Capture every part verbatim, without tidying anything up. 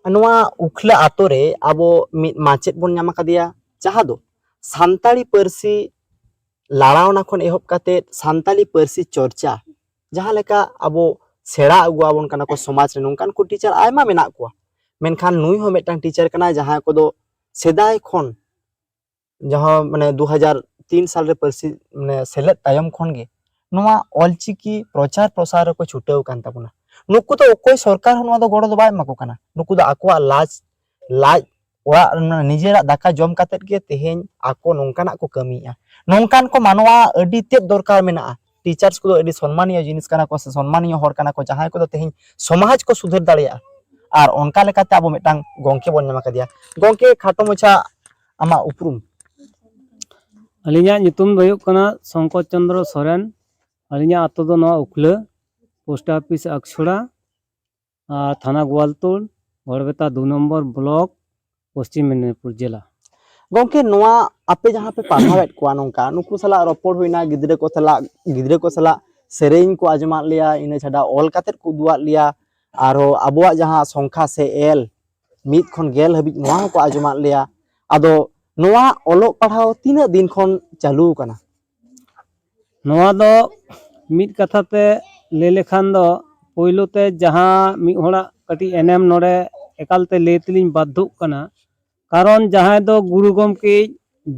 ᱱᱚᱣᱟ ᱩᱠᱷᱞᱟᱹ ᱟᱛᱳ ᱨᱮ ᱟᱵᱚ ᱢᱤᱫ ᱢᱟᱪᱮᱫ ᱵᱚᱱ ᱧᱟᱢ ᱟᱠᱟᱫᱮᱭᱟ, ᱡᱟᱦᱟᱸ ᱫᱚ ᱥᱟᱱᱛᱟᱲᱤ ᱯᱟᱹᱨᱥᱤ ᱞᱟᱲᱟᱣᱱᱟ ᱠᱷᱚᱱ ᱮᱦᱚᱵ ᱠᱟᱛᱮ ᱥᱟᱱᱛᱟᱲᱤ ᱯᱟᱹᱨᱥᱤ ᱪᱚᱨᱪᱟ, ᱡᱟᱦᱟᱸ ᱞᱮᱠᱟ ᱟᱵᱚ ᱥᱮᱬᱟ ᱟᱹᱜᱩ ᱟᱵᱚᱱ ᱠᱟᱱᱟ ᱠᱚ ᱥᱚᱢᱟᱡᱽ ᱨᱮ, ᱱᱚᱝᱠᱟᱱ ᱠᱚ ᱴᱤᱪᱟᱨ ᱟᱭᱢᱟ ᱢᱮᱱᱟᱜ ᱠᱚᱣᱟ᱾ ᱢᱮᱱᱠᱷᱟᱱ ᱱᱩᱭ ᱦᱚᱸ ᱢᱤᱫᱴᱟᱝ ᱴᱤᱪᱟᱨ ᱠᱟᱱᱟᱭ, ᱡᱟᱦᱟᱸᱭ ᱠᱚᱫᱚ ᱥᱮᱫᱟᱭ ᱠᱷᱚᱱ, ᱡᱟᱦᱟᱸ ᱢᱟᱱᱮ ᱫᱩ ᱦᱟᱡᱟᱨ ᱛᱤᱱ ᱥᱟᱞ ᱨᱮ ᱯᱟᱹᱨᱥᱤ ᱢᱟᱱᱮ ᱥᱮᱞᱮᱫ ᱛᱟᱭᱚᱢ ᱠᱷᱚᱱ ᱜᱮ ᱱᱚᱣᱟ ᱚᱞᱪᱤᱠᱤ ᱯᱨᱚᱪᱟᱨ ᱯᱨᱚᱥᱟᱨ ᱨᱮᱠᱚ ᱪᱷᱩᱴᱟᱹᱣ ᱠᱟᱱ ᱛᱟᱵᱚᱱᱟ᱾ ᱱᱩᱠᱩ ᱫᱚ ᱚᱠᱚᱭ ᱥᱚᱨᱠᱟᱨ ᱦᱚᱸ ᱱᱚᱣᱟ ᱫᱚ ᱜᱚᱲᱚ ᱫᱚ ᱵᱟᱭ ᱮᱢᱟ ᱠᱚ ᱠᱟᱱᱟ᱾ ᱱᱩᱠᱩ ᱫᱚ ᱟᱠᱚᱣᱟᱜ ᱞᱟᱡ, ᱞᱟᱡ ᱚᱲᱟᱜ ᱨᱮᱱᱟᱜ ᱱᱤᱡᱮᱨᱟᱜ ᱫᱟᱠᱟ ᱡᱚᱢ ᱠᱟᱛᱮᱫ ᱜᱮ ᱛᱮᱦᱮᱧ ᱟᱠᱚ ᱱᱚᱝᱠᱟᱱᱟᱜ ᱠᱚ ᱠᱟᱹᱢᱤᱭᱮᱫᱼᱟ᱾ ᱱᱚᱝᱠᱟᱱ ᱠᱚ ᱢᱟᱱᱣᱟ ᱟᱹᱰᱤ ᱛᱮᱫ ᱫᱚᱨᱠᱟᱨ ᱢᱮᱱᱟᱜᱼᱟ᱾ ᱴᱤᱪᱟᱨᱥ ᱠᱚᱫᱚ ᱟᱹᱰᱤ ᱥᱚᱱᱢᱟᱱᱤᱭᱚ ᱡᱤᱱᱤᱥ ᱠᱟᱱᱟ ᱠᱚ ᱥᱮ ᱥᱚᱱᱢᱟᱱᱤᱭᱚ ᱦᱚᱲ ᱠᱟᱱᱟ ᱠᱚ, ᱡᱟᱦᱟᱸᱭ ᱠᱚᱫᱚ ᱛᱮᱦᱮᱧ ᱥᱚᱢᱟᱡᱽ ᱠᱚ ᱥᱩᱫᱷᱟᱹᱨ ᱫᱟᱲᱮᱭᱟᱜᱼᱟ᱾ ᱟᱨ ᱚᱱᱠᱟ ᱞᱮᱠᱟᱛᱮ ᱟᱵᱚ ᱢᱤᱫᱴᱟᱝ ᱜᱚᱢᱠᱮ ᱵᱚᱱ ᱧᱟᱢ ᱟᱠᱟᱫᱮᱭᱟ᱾ ᱜᱚᱢᱠᱮ, ᱠᱷᱟᱴᱚ ᱢᱟᱪᱷᱟ ᱟᱢᱟᱜ ᱩᱯᱨᱩᱢ᱾ ᱟᱹᱞᱤᱧᱟᱜ ᱧᱩᱛᱩᱢ ᱫᱚ ᱦᱩᱭᱩᱜ ᱠᱟᱱᱟ ᱥᱚᱝᱠᱚᱨ ᱪᱚᱸᱫᱽᱨᱚ ᱥᱚᱨᱮᱱ᱾ ᱟᱹᱞᱤᱧᱟᱜ ᱟᱛᱳ ᱫᱚ ᱱᱚᱣᱟ ᱩᱠᱷᱞᱟᱹ, ᱯᱳᱥᱴ ᱚᱯᱷᱤᱥ ᱟᱠᱥᱚᱲᱟ, ᱟᱨ ᱛᱷᱟᱱᱟ ᱜᱳᱣᱟᱞᱛᱳᱲ, ᱜᱚᱲᱵᱮᱛᱟ ᱫᱩ ᱱᱚᱢᱵᱚᱨ ᱵᱞᱚᱠ, ᱯᱚᱥᱪᱤᱢ ᱢᱮᱫᱽᱱᱤᱯᱩᱨ ᱡᱮᱞᱟ᱾ ᱜᱚᱢᱠᱮ, ᱱᱚᱣᱟ ᱟᱯᱮ ᱡᱟᱦᱟᱸ ᱯᱮ ᱯᱟᱲᱦᱟᱣᱮᱫ ᱠᱚᱣᱟ, ᱱᱚᱝᱠᱟ ᱱᱩᱠᱩ ᱥᱟᱞᱟᱜ ᱨᱚᱯᱚᱲ ᱦᱩᱭᱱᱟ, ᱜᱤᱫᱽᱨᱟᱹ ᱠᱚ ᱥᱟᱞᱟᱜ, ᱜᱤᱫᱽᱨᱟᱹ ᱠᱚ ᱥᱟᱞᱟᱜ ᱥᱮᱨᱮᱧ ᱠᱚ ᱟᱸᱡᱚᱢᱟᱫ ᱞᱮᱭᱟ, ᱤᱱᱟᱹ ᱪᱷᱟᱰᱟ ᱚᱞ ᱠᱟᱛᱮᱫ ᱠᱚ ᱩᱫᱩᱜ ᱟᱫ ᱞᱮᱭᱟ, ᱟᱨᱦᱚᱸ ᱟᱵᱚᱣᱟᱜ ᱡᱟᱦᱟᱸ ᱥᱚᱝᱠᱷᱟ ᱥᱮ ᱮᱞ ᱢᱤᱫ ᱠᱷᱚᱱ ᱜᱮᱞ ᱦᱟᱹᱵᱤᱡ ᱱᱚᱣᱟ ᱦᱚᱸᱠᱚ ᱟᱸᱡᱚᱢᱟᱫ ᱞᱮᱭᱟ᱾ ᱟᱫᱚ ᱱᱚᱣᱟ ᱚᱞᱚᱜ ᱯᱟᱲᱦᱟᱣ ᱛᱤᱱᱟᱹᱜ ᱫᱤᱱ ᱠᱷᱚᱱ ᱪᱟᱹᱞᱩ ᱟᱠᱟᱱᱟ? ᱱᱚᱣᱟ ᱫᱚ ᱢᱤᱫ ᱠᱟᱛᱷᱟ ᱛᱮ ᱞᱟᱹᱭ ᱞᱮᱠᱷᱟᱱ ᱫᱚ, ᱯᱳᱭᱞᱳ ᱛᱮ ᱡᱟᱦᱟᱸ ᱢᱤᱫ ᱦᱚᱲᱟᱜ ᱠᱟᱹᱴᱤᱡ ᱮᱱᱮᱢ ᱱᱚᱰᱮ ᱮᱠᱟᱞᱛᱮ ᱞᱟᱹᱭ ᱛᱮᱞᱤᱧ ᱵᱟᱫᱽᱫᱷᱚᱜ ᱠᱟᱱᱟ, ᱠᱟᱨᱚᱱ ᱡᱟᱦᱟᱸᱭ ᱫᱚ ᱜᱩᱨᱩ ᱜᱚᱢᱠᱮ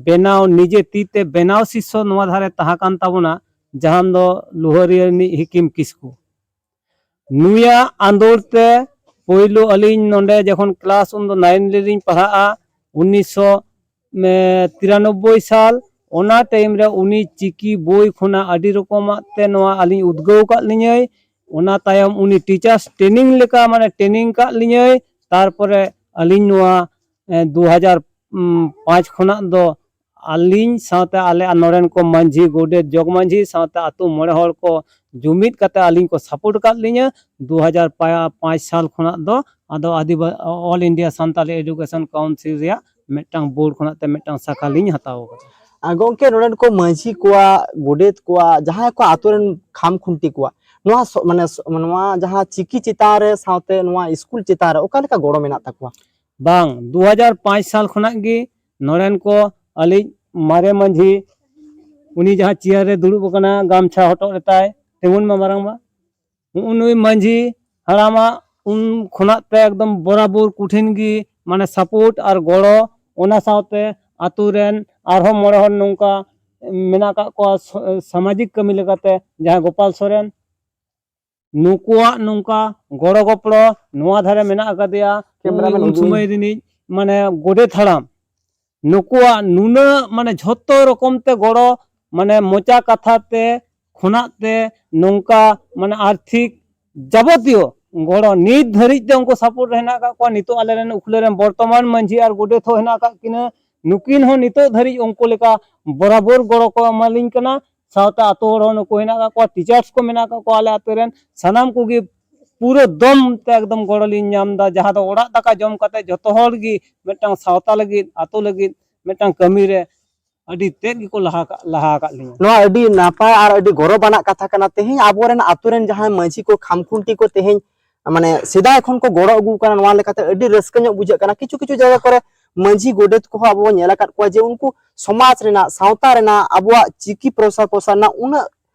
ᱵᱮᱱᱟᱣ, ᱱᱤᱡᱮ ᱛᱤ ᱛᱮ ᱵᱮᱱᱟᱣ ᱥᱤᱥᱥᱚ ᱱᱚᱣᱟ ᱫᱷᱟᱨᱮ ᱛᱟᱦᱮᱸ ᱠᱟᱱ ᱛᱟᱵᱚᱱᱟ, ᱡᱟᱦᱟᱸ ᱫᱚ ᱞᱩᱦᱟᱹᱨᱤᱭᱟᱹ ᱨᱤᱱᱤᱡ ᱦᱤᱠᱤᱢ ᱠᱤᱥᱠᱩ᱾ ᱱᱩᱭᱟᱜ ᱟᱸᱫᱳᱲ ᱛᱮ ᱯᱳᱭᱞᱳ ᱟᱹᱞᱤᱧ ᱱᱚᱰᱮ ᱡᱚᱠᱷᱚᱱ ᱠᱞᱟᱥ, ᱩᱱᱫᱚ ᱱᱟᱭᱤᱱ ᱨᱮᱞᱤᱧ ᱯᱟᱲᱦᱟᱜᱼᱟ, ᱩᱱᱤᱥᱥᱚ ᱛᱤᱨᱟᱱᱚᱵᱵᱳᱭ ᱥᱟᱞ, ᱚᱱᱟ ᱴᱟᱭᱤᱢ ᱨᱮ ᱩᱱᱤ ᱪᱤᱠᱤ ᱵᱳᱭ ᱠᱷᱚᱱᱟᱜ ᱟᱹᱰᱤ ᱨᱚᱠᱚᱢᱟᱜ ᱛᱮ ᱱᱚᱣᱟ ᱟᱹᱞᱤᱧ ᱩᱫᱽᱜᱟᱹᱣ ᱠᱟᱫ ᱞᱤᱧᱟᱹᱭ᱾ ᱚᱱᱟ ᱛᱟᱭᱚᱢ ᱩᱱᱤ ᱴᱤᱪᱟᱨᱥ ᱴᱨᱮᱱᱤᱝ ᱞᱮᱠᱟ, ᱢᱟᱱᱮ, ᱴᱨᱮᱱᱤᱝ ᱠᱟᱫ ᱞᱤᱧᱟᱹᱭ᱾ ᱛᱟᱨᱯᱚᱨᱮ ᱟᱹᱞᱤᱧ ᱱᱚᱣᱟ, ᱮ, ᱫᱩ ᱦᱟᱡᱟᱨ ᱯᱟᱸᱪ ᱠᱷᱚᱱᱟᱜ ᱫᱚ ᱟᱹᱞᱤᱧ ᱥᱟᱶᱛᱮ ᱟᱞᱮ ᱱᱚᱰᱮᱱ ᱠᱚ ᱢᱟᱹᱡᱷᱤ, ᱜᱚᱰᱮᱛ, ᱡᱚᱜᱽ ᱢᱟᱹᱡᱷᱤ ᱥᱟᱶᱛᱮ ᱟᱹᱛᱩ ᱢᱚᱬᱮ ᱦᱚᱲ ᱠᱚ ᱡᱩᱢᱤᱫ ᱠᱟᱛᱮ ᱟᱹᱞᱤᱧ ᱠᱚ ᱥᱟᱯᱳᱨᱴ ᱟᱠᱟᱫ ᱞᱤᱧᱟᱹ᱾ ᱫᱩ ᱦᱟᱡᱟᱨ ᱯᱟᱸᱪ ᱥᱟᱞ ᱠᱷᱚᱱᱟᱜ ᱫᱚ ᱟᱫᱚ ᱟᱹᱫᱤᱵᱟ-, all India Santali education council ᱨᱮᱭᱟᱜ ᱢᱤᱫᱴᱟᱝ ᱵᱳᱨᱰ ᱠᱷᱚᱱᱟᱜ ᱛᱮ ᱢᱤᱫᱴᱟᱝ ᱥᱟᱠᱷᱟ ᱞᱤᱧ ᱦᱟᱛᱟᱣ ᱟᱠᱟᱫᱟ᱾ ᱟᱨ ᱜᱚᱢᱠᱮ, ᱱᱚᱰᱮᱱ ᱠᱚ ᱢᱟᱹᱡᱷᱤ ᱠᱚᱣᱟᱜ, ᱜᱚᱰᱮᱛ ᱠᱚᱣᱟᱜ, ᱡᱟᱦᱟᱸᱭ ᱠᱚ ᱟᱛᱳ ᱨᱮᱱ ᱠᱷᱟᱢ ᱠᱷᱩᱱᱴᱤ ᱠᱚᱣᱟᱜ, ᱱᱚᱣᱟ ᱥᱚ-, ᱢᱟᱱᱮ ᱥᱚ-, ᱱᱚᱣᱟ ᱡᱟᱦᱟᱸ ᱪᱤᱠᱤ ᱪᱮᱛᱟᱱ ᱨᱮ ᱥᱟᱶᱛᱮ ᱱᱚᱣᱟ ᱥᱠᱩᱞ ᱪᱮᱛᱟᱱ ᱨᱮ ᱚᱠᱟ ᱞᱮᱠᱟ ᱜᱚᱲᱚ ᱢᱮᱱᱟᱜ ᱛᱟᱠᱚᱣᱟ? ᱵᱟᱝ, ᱫᱩ ᱦᱟᱡᱟᱨ ᱯᱟᱸᱪ ᱥᱟᱞ ᱠᱷᱚᱱᱟᱜ ᱜᱮ ᱱᱚᱰᱮᱱ ᱠᱚ ᱟᱞᱮᱭᱤᱡ ᱢᱟᱨᱮ ᱢᱟᱹᱡᱷᱤ, ᱩᱱᱤ ᱡᱟᱦᱟᱸ ᱪᱮᱭᱟᱨ ᱨᱮ ᱫᱩᱲᱩᱵ ᱟᱠᱟᱱᱟ, ᱜᱟᱢᱪᱷᱟ ᱦᱚᱴᱚᱜ ᱨᱮᱛᱟᱭ, ᱛᱤᱸᱜᱩᱱ ᱢᱟ ᱢᱟᱨᱟᱝ ᱢᱟ, ᱱᱩᱜᱼᱩ ᱱᱩᱭ ᱢᱟᱹᱡᱷᱤ ᱦᱟᱲᱟᱢᱟᱜ ᱩᱱ ᱠᱷᱚᱱᱟᱜ ᱛᱮ ᱮᱠᱫᱚᱢ ᱵᱚᱨᱟᱵᱚᱨ ᱠᱚᱴᱷᱤᱱ ᱜᱮ ᱢᱟᱱᱮ ᱥᱟᱯᱳᱨᱴ ᱟᱨ ᱜᱚᱲᱚ, ᱚᱱᱟ ᱥᱟᱶᱛᱮ ᱟᱛᱳ ᱨᱮᱱ ᱟᱨᱦᱚᱸ ᱢᱚᱬᱮ ᱦᱚᱲ ᱱᱚᱝᱠᱟ ᱢᱮᱱᱟᱜ ᱟᱠᱟᱫ ᱠᱚᱣᱟ ᱥᱚ-, ᱥᱟᱢᱟᱡᱤᱠ ᱠᱟᱹᱢᱤ ᱞᱮᱠᱟᱛᱮ, ᱡᱟᱦᱟᱸ ᱜᱳᱯᱟᱞ ᱥᱚᱨᱮᱱ, ᱱᱩᱠᱩᱣᱟᱜ ᱱᱚᱝᱠᱟ ᱜᱚᱲᱚ ᱜᱚᱯᱚᱲᱚ ᱱᱚᱣᱟ ᱫᱷᱟᱨᱮ ᱢᱮᱱᱟᱜ ᱟᱠᱟᱫᱮᱭᱟ᱾ ᱩᱱᱤ ᱩᱱ ᱥᱚᱢᱚᱭ ᱨᱤᱱᱤᱡ ᱢᱟᱱᱮ ᱜᱚᱰᱮᱛ ᱦᱟᱲᱟᱢ, ᱱᱩᱠᱩᱣᱟᱜ ᱱᱩᱱᱟᱹᱜ ᱢᱟᱱᱮ ᱡᱷᱚᱛᱚ ᱨᱚᱠᱚᱢ ᱛᱮ ᱜᱚᱲᱚ, ᱢᱟᱱᱮ ᱢᱚᱪᱟ ᱠᱟᱛᱷᱟ ᱛᱮ ᱠᱷᱚᱱᱟᱜ ᱛᱮ ᱱᱚᱝᱠᱟ ᱢᱟᱱᱮ ᱟᱨᱛᱷᱤᱠ ᱡᱟᱵᱚᱛᱤᱭᱚ ᱜᱚᱲᱚ ᱱᱤᱛ ᱫᱷᱟᱹᱨᱤᱡ ᱛᱮ ᱩᱱᱠᱩ ᱥᱟᱯᱳᱨᱴ ᱨᱮ ᱦᱮᱱᱟᱜ ᱟᱠᱟᱫ ᱠᱚᱣᱟ᱾ ᱱᱤᱛᱚᱜ ᱟᱞᱮᱨᱮᱱ ᱩᱠᱷᱞᱟᱹ ᱨᱮᱱ ᱵᱚᱨᱛᱚᱢᱟᱱ ᱢᱟᱹᱡᱷᱤ ᱟᱨ ᱜᱚᱰᱮᱛ ᱦᱚᱸ ᱦᱮᱱᱟᱜ ᱟᱠᱟᱫ ᱠᱤᱱᱟᱹ, ᱱᱩᱠᱤᱱ ᱦᱚᱸ ᱱᱤᱛᱚᱜ ᱫᱷᱟᱹᱨᱤᱡ ᱩᱱᱠᱩ ᱞᱮᱠᱟ ᱵᱚᱨᱟᱵᱚᱨ ᱜᱚᱲᱚ ᱠᱚ ᱮᱢᱟᱞᱤᱧ ᱠᱟᱱᱟ᱾ ᱥᱟᱶᱛᱮ ᱟᱛᱳ ᱦᱚᱲ ᱦᱚᱸ ᱱᱩᱠᱩ ᱦᱮᱱᱟᱜ ᱟᱠᱟᱫ ᱠᱚᱣᱟ, ᱴᱤᱪᱟᱨᱥ ᱠᱚ ᱢᱮᱱᱟᱜ ᱟᱠᱟᱫ ᱠᱚᱣᱟ ᱟᱞᱮ ᱟᱛᱳ ᱨᱮᱱ, ᱥᱟᱱᱟᱢ ᱠᱚᱜᱮ ᱯᱩᱨᱟᱹ ᱫᱚᱢ ᱛᱮ ᱮᱠᱫᱚᱢ ᱜᱚᱲᱚ ᱞᱤᱧ ᱧᱟᱢ ᱮᱫᱟ, ᱡᱟᱦᱟᱸ ᱫᱚ ᱚᱲᱟᱜ ᱫᱟᱠᱟ ᱡᱚᱢ ᱠᱟᱛᱮ ᱡᱚᱛᱚ ᱦᱚᱲ ᱜᱮ ᱢᱤᱫᱴᱟᱝ ᱥᱟᱶᱛᱟ ᱞᱟᱹᱜᱤᱫ, ᱟᱛᱳ ᱞᱟᱹᱜᱤᱫ ᱢᱤᱫᱴᱟᱝ ᱠᱟᱹᱢᱤ ᱨᱮ ᱟᱹᱰᱤ ᱛᱮᱫ ᱜᱮᱠᱚ ᱞᱟᱦᱟ ᱠᱟᱜ, ᱞᱟᱦᱟ ᱟᱠᱟᱫ ᱞᱤᱧᱟ᱾ ᱱᱚᱣᱟ ᱟᱹᱰᱤ ᱱᱟᱯᱟᱭ ᱟᱨ ᱟᱹᱰᱤ ᱜᱚᱨᱚᱵᱟᱱᱟᱜ ᱠᱟᱛᱷᱟ ᱠᱟᱱᱟ᱾ ᱛᱮᱦᱮᱧ ᱟᱵᱚᱨᱮᱱ ᱟᱛᱳ ᱨᱮᱱ ᱡᱟᱦᱟᱸᱭ ᱢᱟᱹᱡᱷᱤ ᱠᱚ, ᱠᱷᱟᱢᱠᱷᱩᱱᱴᱤ ᱠᱚ ᱛᱮᱦᱮᱧ ᱢᱟᱱᱮ ᱥᱮᱫᱟᱭ ᱠᱷᱚᱱ ᱠᱚ ᱜᱚᱲᱚ ᱟᱹᱜᱩ ᱠᱟᱱᱟ, ᱱᱚᱣᱟ ᱞᱮᱠᱟᱛᱮ ᱟᱹᱰᱤ ᱨᱟᱹᱥᱠᱟᱹ ᱧᱚᱜ ᱵᱩᱡᱷᱟᱹᱜ ᱠᱟᱱᱟ᱾ ᱠᱤᱪᱷᱩ ᱠᱤᱪᱷᱩ ᱡᱟᱭᱜᱟ ᱠᱚᱨᱮ ᱢᱟᱹᱡᱷᱤ ᱜᱚᱰᱮᱛ ᱠᱚᱦᱚᱸ ᱟᱵᱚ ᱵᱚᱱ ᱧᱮᱞ ᱟᱠᱟᱫ ᱠᱚᱣᱟ ᱡᱮ ᱩᱱᱠᱩ ᱥᱚᱢᱟᱡᱽ ᱨᱮᱱᱟᱜ, ᱥᱟᱶᱛᱟ ᱨᱮᱱᱟᱜ, ᱟᱵᱚᱣᱟᱜ ᱪᱤᱠᱤ ᱯᱨᱚᱥᱟᱨ ᱯᱨᱚᱥᱟᱨ ᱨᱮᱱᱟᱜ ᱩᱱᱟᱹᱜ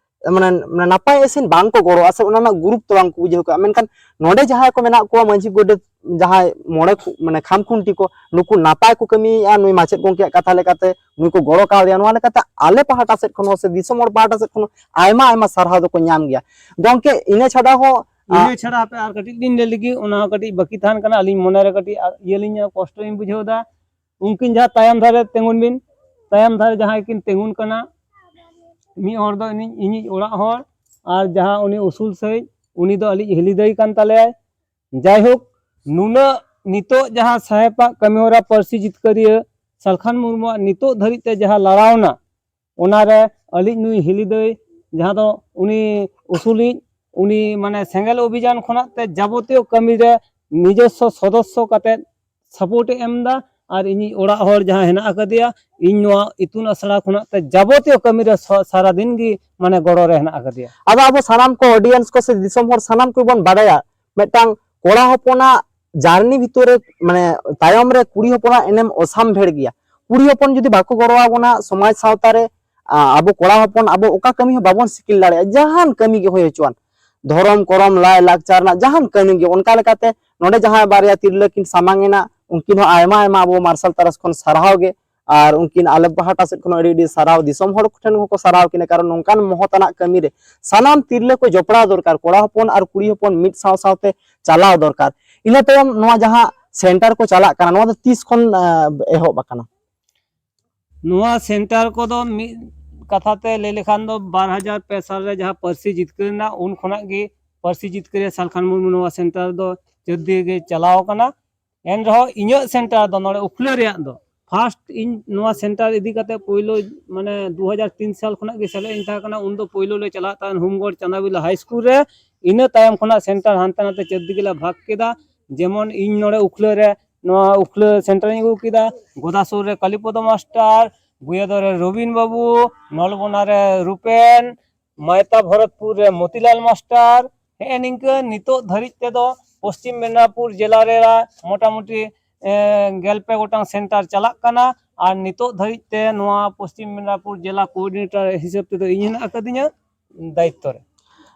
ᱢᱟᱱᱮ, ᱢᱟᱱᱮ ᱱᱟᱯᱟᱭ ᱮᱥᱮᱱ ᱵᱟᱝ ᱠᱚ ᱜᱚᱲᱚᱜᱼᱟ ᱥᱮ ᱚᱱᱟ ᱨᱮᱱᱟᱜ ᱜᱩᱨᱩᱛᱛᱚ ᱵᱟᱝ ᱠᱚ ᱵᱩᱡᱷᱟᱹᱣ ᱠᱟᱜᱼᱟ᱾ ᱢᱮᱱᱠᱷᱟᱱ ᱱᱚᱰᱮ ᱡᱟᱦᱟᱸᱭ ᱠᱚ ᱢᱮᱱᱟᱜ ᱠᱚᱣᱟ ᱢᱟᱹᱡᱷᱤ ᱜᱚᱰᱮᱛ, ᱡᱟᱦᱟᱸᱭ ᱢᱚᱬᱮ ᱠᱷᱩ-, ᱢᱟᱱᱮ ᱠᱷᱟᱢᱠᱷᱩᱱᱴᱤ ᱠᱚ, ᱱᱩᱠᱩ ᱱᱟᱯᱟᱭ ᱠᱚ ᱠᱟᱹᱢᱤᱭᱮᱫᱼᱟ᱾ ᱱᱩᱭ ᱢᱟᱪᱮᱫ ᱜᱚᱢᱠᱮᱭᱟᱜ ᱠᱟᱛᱷᱟ ᱞᱮᱠᱟᱛᱮ ᱱᱩᱭ ᱠᱚ ᱜᱚᱲᱚ ᱠᱟᱣᱫᱮᱭᱟ, ᱱᱚᱣᱟ ᱞᱮᱠᱟᱛᱮ ᱟᱞᱮ ᱯᱟᱦᱴᱟ ᱥᱮᱫ ᱠᱷᱚᱱ ᱦᱚᱸ ᱥᱮ ᱫᱤᱥᱚᱢ ᱦᱚᱲ ᱯᱟᱦᱴᱟ ᱥᱮᱫ ᱠᱷᱚᱱ ᱦᱚᱸ ᱟᱭᱢᱟ ᱟᱭᱢᱟ ᱥᱟᱨᱦᱟᱣ ᱫᱚᱠᱚ ᱧᱟᱢ ᱜᱮᱭᱟ ᱜᱚᱢᱠᱮ᱾ ᱤᱱᱟᱹ ᱪᱷᱟᱰᱟ ᱦᱚᱸ, ᱟ, ᱤᱱᱟᱹ ᱪᱷᱟᱲᱟ ᱦᱟᱯᱮ ᱟᱨ ᱠᱟᱹᱴᱤᱡ ᱞᱤᱧ ᱞᱟᱹᱭ ᱞᱮᱜᱮ, ᱚᱱᱟ ᱦᱚᱸ ᱠᱟᱹᱴᱤᱡ ᱵᱟᱹᱠᱤ ᱛᱟᱦᱮᱱ ᱠᱟᱱᱟ, ᱟᱹᱞᱤᱧ ᱢᱚᱱᱮ ᱨᱮ ᱠᱟᱹᱴᱤᱡ ᱟ-, ᱤᱭᱟᱹ ᱞᱤᱧ, ᱠᱚᱥᱴᱚ ᱞᱤᱧ ᱵᱩᱡᱷᱟᱹᱣ ᱮᱫᱟ᱾ ᱩᱱᱠᱤᱱ ᱡᱟᱦᱟᱸ ᱛᱟᱭᱚᱢ ᱫᱷᱟᱨᱮ ᱛᱤᱸᱜᱩᱱ ᱵᱤᱱ, ᱛᱟᱭᱚᱢ ᱫᱷᱟᱨᱮ ᱡᱟᱦᱟᱸᱭ ᱠᱤᱱ ᱛᱤᱸᱜᱩᱱ ᱠᱟᱱᱟ, ᱢᱤᱫ ᱦᱚᱲ ᱫᱚ ᱤᱧᱤᱡ, ᱤᱧᱤᱡ ᱚᱲᱟᱜ ᱦᱚᱲ, ᱟᱨ ᱡᱟᱦᱟᱸ ᱩᱱᱤ ᱩᱥᱩᱞ ᱥᱟᱺᱦᱤᱡ, ᱩᱱᱤ ᱫᱚ ᱟᱹᱞᱤᱡ ᱦᱤᱞᱤ ᱫᱟᱹᱭ ᱠᱟᱱ ᱛᱟᱞᱮᱭᱟᱭ᱾ ᱡᱟᱭᱦᱳᱠ, ᱱᱩᱱᱟᱹᱜ ᱱᱤᱛᱚᱜ ᱡᱟᱦᱟᱸ ᱥᱟᱦᱮᱵᱟᱜ ᱠᱟᱹᱢᱤᱦᱚᱨᱟ, ᱯᱟᱹᱨᱥᱤ ᱡᱤᱛᱠᱟᱹᱨᱤᱭᱟᱹ ᱥᱟᱞᱠᱷᱟᱱ ᱢᱩᱨᱢᱩᱣᱟᱜ ᱱᱤᱛᱚᱜ ᱫᱷᱟᱹᱨᱤᱡ ᱛᱮ ᱡᱟᱦᱟᱸ ᱞᱟᱲᱟᱣᱱᱟ, ᱚᱱᱟᱨᱮ ᱟᱹᱞᱤᱡ ᱱᱩᱭ ᱦᱤᱞᱤ ᱫᱟᱹᱭ, ᱡᱟᱦᱟᱸ ᱫᱚ ᱩᱱᱤ ᱩᱥᱩᱞᱤᱡ, ᱩᱱᱤ ᱢᱟᱱᱮ ᱥᱮᱸᱜᱮᱞ ᱚᱵᱷᱤᱡᱟᱱ ᱠᱷᱚᱱᱟᱜ ᱛᱮ ᱡᱟᱵᱚᱛᱤᱭᱚ ᱠᱟᱹᱢᱤ ᱨᱮ ᱱᱤᱡᱚᱥᱥᱚ ᱥᱚᱫᱚᱥᱥᱚ ᱠᱟᱛᱮᱫ ᱥᱟᱯᱳᱨᱴ ᱮ ᱮᱢ ᱮᱫᱟ᱾ ᱟᱨ ᱤᱧᱤᱡ ᱚᱲᱟᱜ ᱦᱚᱲ ᱡᱟᱦᱟᱸᱭ ᱦᱮᱱᱟᱜ ᱟᱠᱟᱫᱮᱭᱟ, ᱤᱧ ᱱᱚᱣᱟ ᱤᱛᱩᱱ ᱟᱥᱲᱟ ᱠᱷᱚᱱᱟᱜ ᱛᱮ ᱡᱟᱵᱚᱛᱤᱭᱚ ᱠᱟᱹᱢᱤ ᱨᱮ ᱥᱟ-, ᱥᱟᱨᱟ ᱫᱤᱱ ᱜᱮ ᱢᱟᱱᱮ ᱜᱚᱲᱚ ᱨᱮ ᱦᱮᱱᱟᱜ ᱟᱠᱟᱫᱮᱭᱟ᱾ ᱟᱫᱚ ᱟᱵᱚ ᱥᱟᱱᱟᱢ ᱠᱚ audience ᱠᱚ ᱥᱮ ᱫᱤᱥᱚᱢ ᱦᱚᱲ ᱥᱟᱱᱟᱢ ᱠᱚᱵᱚᱱ ᱵᱟᱰᱟᱭᱟ, ᱢᱤᱫᱴᱟᱝ ᱠᱚᱲᱟ ᱦᱚᱯᱚᱱᱟᱜ journey ᱵᱷᱤᱛᱚᱨ ᱨᱮ, ᱢᱟᱱᱮ, ᱛᱟᱭᱚᱢ ᱨᱮ ᱠᱩᱲᱤ ᱦᱚᱯᱚᱱᱟᱜ ᱮᱱᱮᱢ ᱚᱥᱟᱢᱵᱷᱮᱲ ᱜᱮᱭᱟ᱾ ᱠᱩᱲᱤ ᱦᱚᱯᱚᱱ ᱡᱩᱫᱤ ᱵᱟᱠᱚ ᱜᱚᱲᱚ ᱟᱵᱚᱱᱟ ᱥᱚᱢᱟᱡᱽ ᱥᱟᱶᱛᱟ ᱨᱮ, ᱟ, ᱟᱵᱚ ᱠᱚᱲᱟ ᱦᱚᱯᱚᱱ ᱟᱵᱚ ᱚᱠᱟ ᱠᱟᱹᱢᱤ ᱦᱚᱸ ᱵᱟᱵᱚᱱ ᱥᱤᱠᱤᱞ ᱫᱟᱲᱮᱭᱟᱜᱼᱟ, ᱡᱟᱦᱟᱱ ᱠᱟᱹᱢᱤ ᱜᱮ ᱦᱩᱭ ᱦᱚᱪᱚᱣᱟᱱ, ᱫᱷᱚᱨᱚᱢ, ᱠᱚᱨᱚᱢ, ᱞᱟᱭ, ᱞᱟᱠᱪᱟᱨ ᱨᱮᱱᱟᱜ ᱡᱟᱦᱟᱱ ᱠᱟᱹᱢᱤ ᱜᱮ᱾ ᱚᱱᱠᱟ ᱞᱮᱠᱟᱛᱮ ᱱᱚᱰᱮ ᱡᱟᱦᱟᱸᱭ ᱵᱟᱨᱭᱟ ᱛᱤᱨᱞᱟᱹ ᱠᱤᱱ ᱥᱟᱢᱟᱝ ᱮᱱᱟ, ᱩᱱᱠᱤᱱ ᱦᱚᱸ ᱟᱭᱢᱟ ᱟᱭᱢᱟ ᱟᱵᱚ ᱢᱟᱨᱥᱟᱞ ᱛᱟᱨᱟᱥ ᱠᱷᱚᱱ ᱥᱟᱨᱦᱟᱣ ᱜᱮ, ᱟᱨ ᱩᱱᱠᱤᱱ ᱟᱞᱮ ᱯᱟᱦᱴᱟ ᱥᱮᱫ ᱠᱷᱚᱱ ᱟᱹᱰᱤ ᱟᱹᱰᱤ ᱥᱟᱨᱦᱟᱣ, ᱫᱤᱥᱚᱢ ᱦᱚᱲ ᱠᱚᱴᱷᱮᱱ ᱦᱚᱸᱠᱚ ᱥᱟᱨᱦᱟᱣ ᱠᱤᱱᱟ, ᱠᱟᱨᱚᱱ ᱱᱚᱝᱠᱟᱱ ᱢᱚᱦᱚᱛ ᱟᱱᱟᱜ ᱠᱟᱹᱢᱤ ᱨᱮ ᱥᱟᱱᱟᱢ ᱛᱤᱨᱞᱟᱹ ᱠᱚ ᱡᱚᱯᱲᱟᱣ ᱫᱚᱨᱠᱟᱨ, ᱠᱚᱲᱟ ᱦᱚᱯᱚᱱ ᱟᱨ ᱠᱩᱲᱤ ᱦᱚᱯᱚᱱ ᱢᱤᱫ ᱥᱟᱶ ᱥᱟᱶᱛᱮ ᱪᱟᱞᱟᱣ ᱫᱚᱨᱠᱟᱨ᱾ ᱤᱱᱟᱹ ᱛᱟᱭᱚᱢ ᱱᱚᱣᱟ ᱡᱟᱦᱟᱸ center ᱠᱚ ᱪᱟᱞᱟᱜ ᱠᱟᱱᱟ, ᱱᱚᱣᱟ ᱫᱚ ᱛᱤᱥ ᱠᱷᱚᱱ, ᱟ, ᱮᱦᱚᱵ ᱟᱠᱟᱱᱟ? ᱱᱚᱣᱟ center ᱠᱚᱫᱚ ᱢᱤᱫ ᱠᱟᱛᱷᱟ ᱛᱮ ᱞᱟᱹᱭ ᱞᱮᱠᱷᱟᱱ ᱫᱚ ᱵᱟᱨ ᱦᱟᱡᱟᱨ ᱯᱮ ᱥᱟᱞ ᱨᱮ ᱡᱟᱦᱟᱸ ᱯᱟᱹᱨᱥᱤ ᱡᱤᱛᱠᱟᱹᱨ ᱮᱱᱟ, ᱩᱱ ᱠᱷᱚᱱᱟᱜ ᱜᱮ ᱯᱟᱹᱨᱥᱤ ᱡᱤᱛᱠᱟᱹᱨ ᱨᱮ ᱥᱟᱞᱠᱷᱟᱱ ᱢᱩᱨᱢᱩ ᱱᱚᱣᱟ center ᱫᱚ ᱡᱳᱨ ᱫᱤᱭᱮ ᱜᱮ ᱪᱟᱞᱟᱣ ᱟᱠᱟᱱᱟ᱾ ᱮᱱ ᱨᱮᱦᱚᱸ ᱤᱧᱟᱹᱜ center ᱫᱚ ᱱᱚᱰᱮ ᱩᱠᱷᱞᱟᱹ ᱨᱮᱭᱟᱜ ᱫᱚ first ᱤᱧ ᱱᱚᱣᱟ center ᱤᱫᱤ ᱠᱟᱛᱮ ᱯᱳᱭᱞᱳ ᱢᱟᱱᱮ ᱫᱩ ᱦᱟᱡᱟᱨ ᱛᱤᱱ ᱥᱟᱞ ᱠᱷᱚᱱᱟᱜ ᱜᱮ ᱥᱮᱞᱮᱫ ᱤᱧ ᱛᱟᱦᱮᱸ ᱠᱟᱱᱟ᱾ ᱩᱱ ᱫᱚ ᱯᱳᱭᱞᱳ ᱞᱮ ᱪᱟᱞᱟᱜ ᱛᱟᱦᱮᱸᱱ ᱦᱩᱢᱜᱚᱲ ᱪᱟᱸᱫᱟᱵᱤᱞᱟ high school ᱨᱮ, ᱤᱱᱟᱹ ᱛᱟᱭᱚᱢ ᱠᱷᱚᱱᱟᱜ center ᱦᱟᱱᱛᱮ ᱱᱟᱛᱮ ᱪᱟᱹᱨ ᱫᱤᱠᱮ ᱞᱮ ᱵᱷᱟᱜᱽ ᱠᱮᱫᱟ᱾ ᱡᱮᱢᱚᱱ ᱤᱧ ᱱᱚᱰᱮ ᱩᱠᱷᱞᱟᱹ ᱨᱮ, ᱱᱚᱣᱟ ᱩᱠᱷᱞᱟᱹ center ᱤᱧ ᱟᱹᱜᱩ ᱠᱮᱫᱟ, ᱜᱚᱫᱟᱥᱩᱨ ᱨᱮ ᱠᱟᱞᱤᱯᱚᱫᱚ ᱢᱟᱥᱴᱟᱨ, ᱵᱩᱭᱟᱫᱚ ᱨᱮ ᱨᱚᱵᱤᱱ ᱵᱟᱹᱵᱩ, ᱱᱚᱞᱵᱚᱱᱟ ᱨᱮ ᱨᱩᱯᱮᱱ, ᱢᱟᱭᱛᱟ ᱵᱷᱚᱨᱚᱛᱯᱩᱨ ᱨᱮ ᱢᱚᱛᱤᱞᱟᱞ ᱢᱟᱥᱴᱟᱨ᱾ ᱦᱮᱸ, ᱱᱤᱝᱠᱟᱹ ᱱᱤᱛᱚᱜ ᱫᱷᱟᱹᱨᱤᱡ ᱛᱮᱫᱚ ᱯᱚᱥᱪᱤᱢ ᱢᱮᱫᱽᱱᱟᱯᱩᱨ ᱡᱮᱞᱟ ᱨᱮ ᱢᱚᱴᱟᱢᱩᱴᱤ, ᱮᱸ, ᱜᱮᱞ ᱯᱮ ᱜᱚᱴᱟᱝ center ᱪᱟᱞᱟᱜ ᱠᱟᱱᱟ᱾ ᱟᱨ ᱱᱤᱛᱚᱜ ᱫᱷᱟᱹᱨᱤᱡ ᱛᱮ ᱱᱚᱣᱟ ᱯᱚᱥᱪᱤᱢ ᱢᱮᱫᱽᱱᱟᱯᱩᱨ ᱡᱮᱞᱟ coordinator ᱦᱤᱥᱟᱹᱵ ᱛᱮᱫᱚ ᱤᱧ ᱦᱮᱱᱟᱜ ᱟᱠᱟᱫᱤᱧᱟ ᱫᱟᱭᱤᱛᱛᱚ ᱨᱮ᱾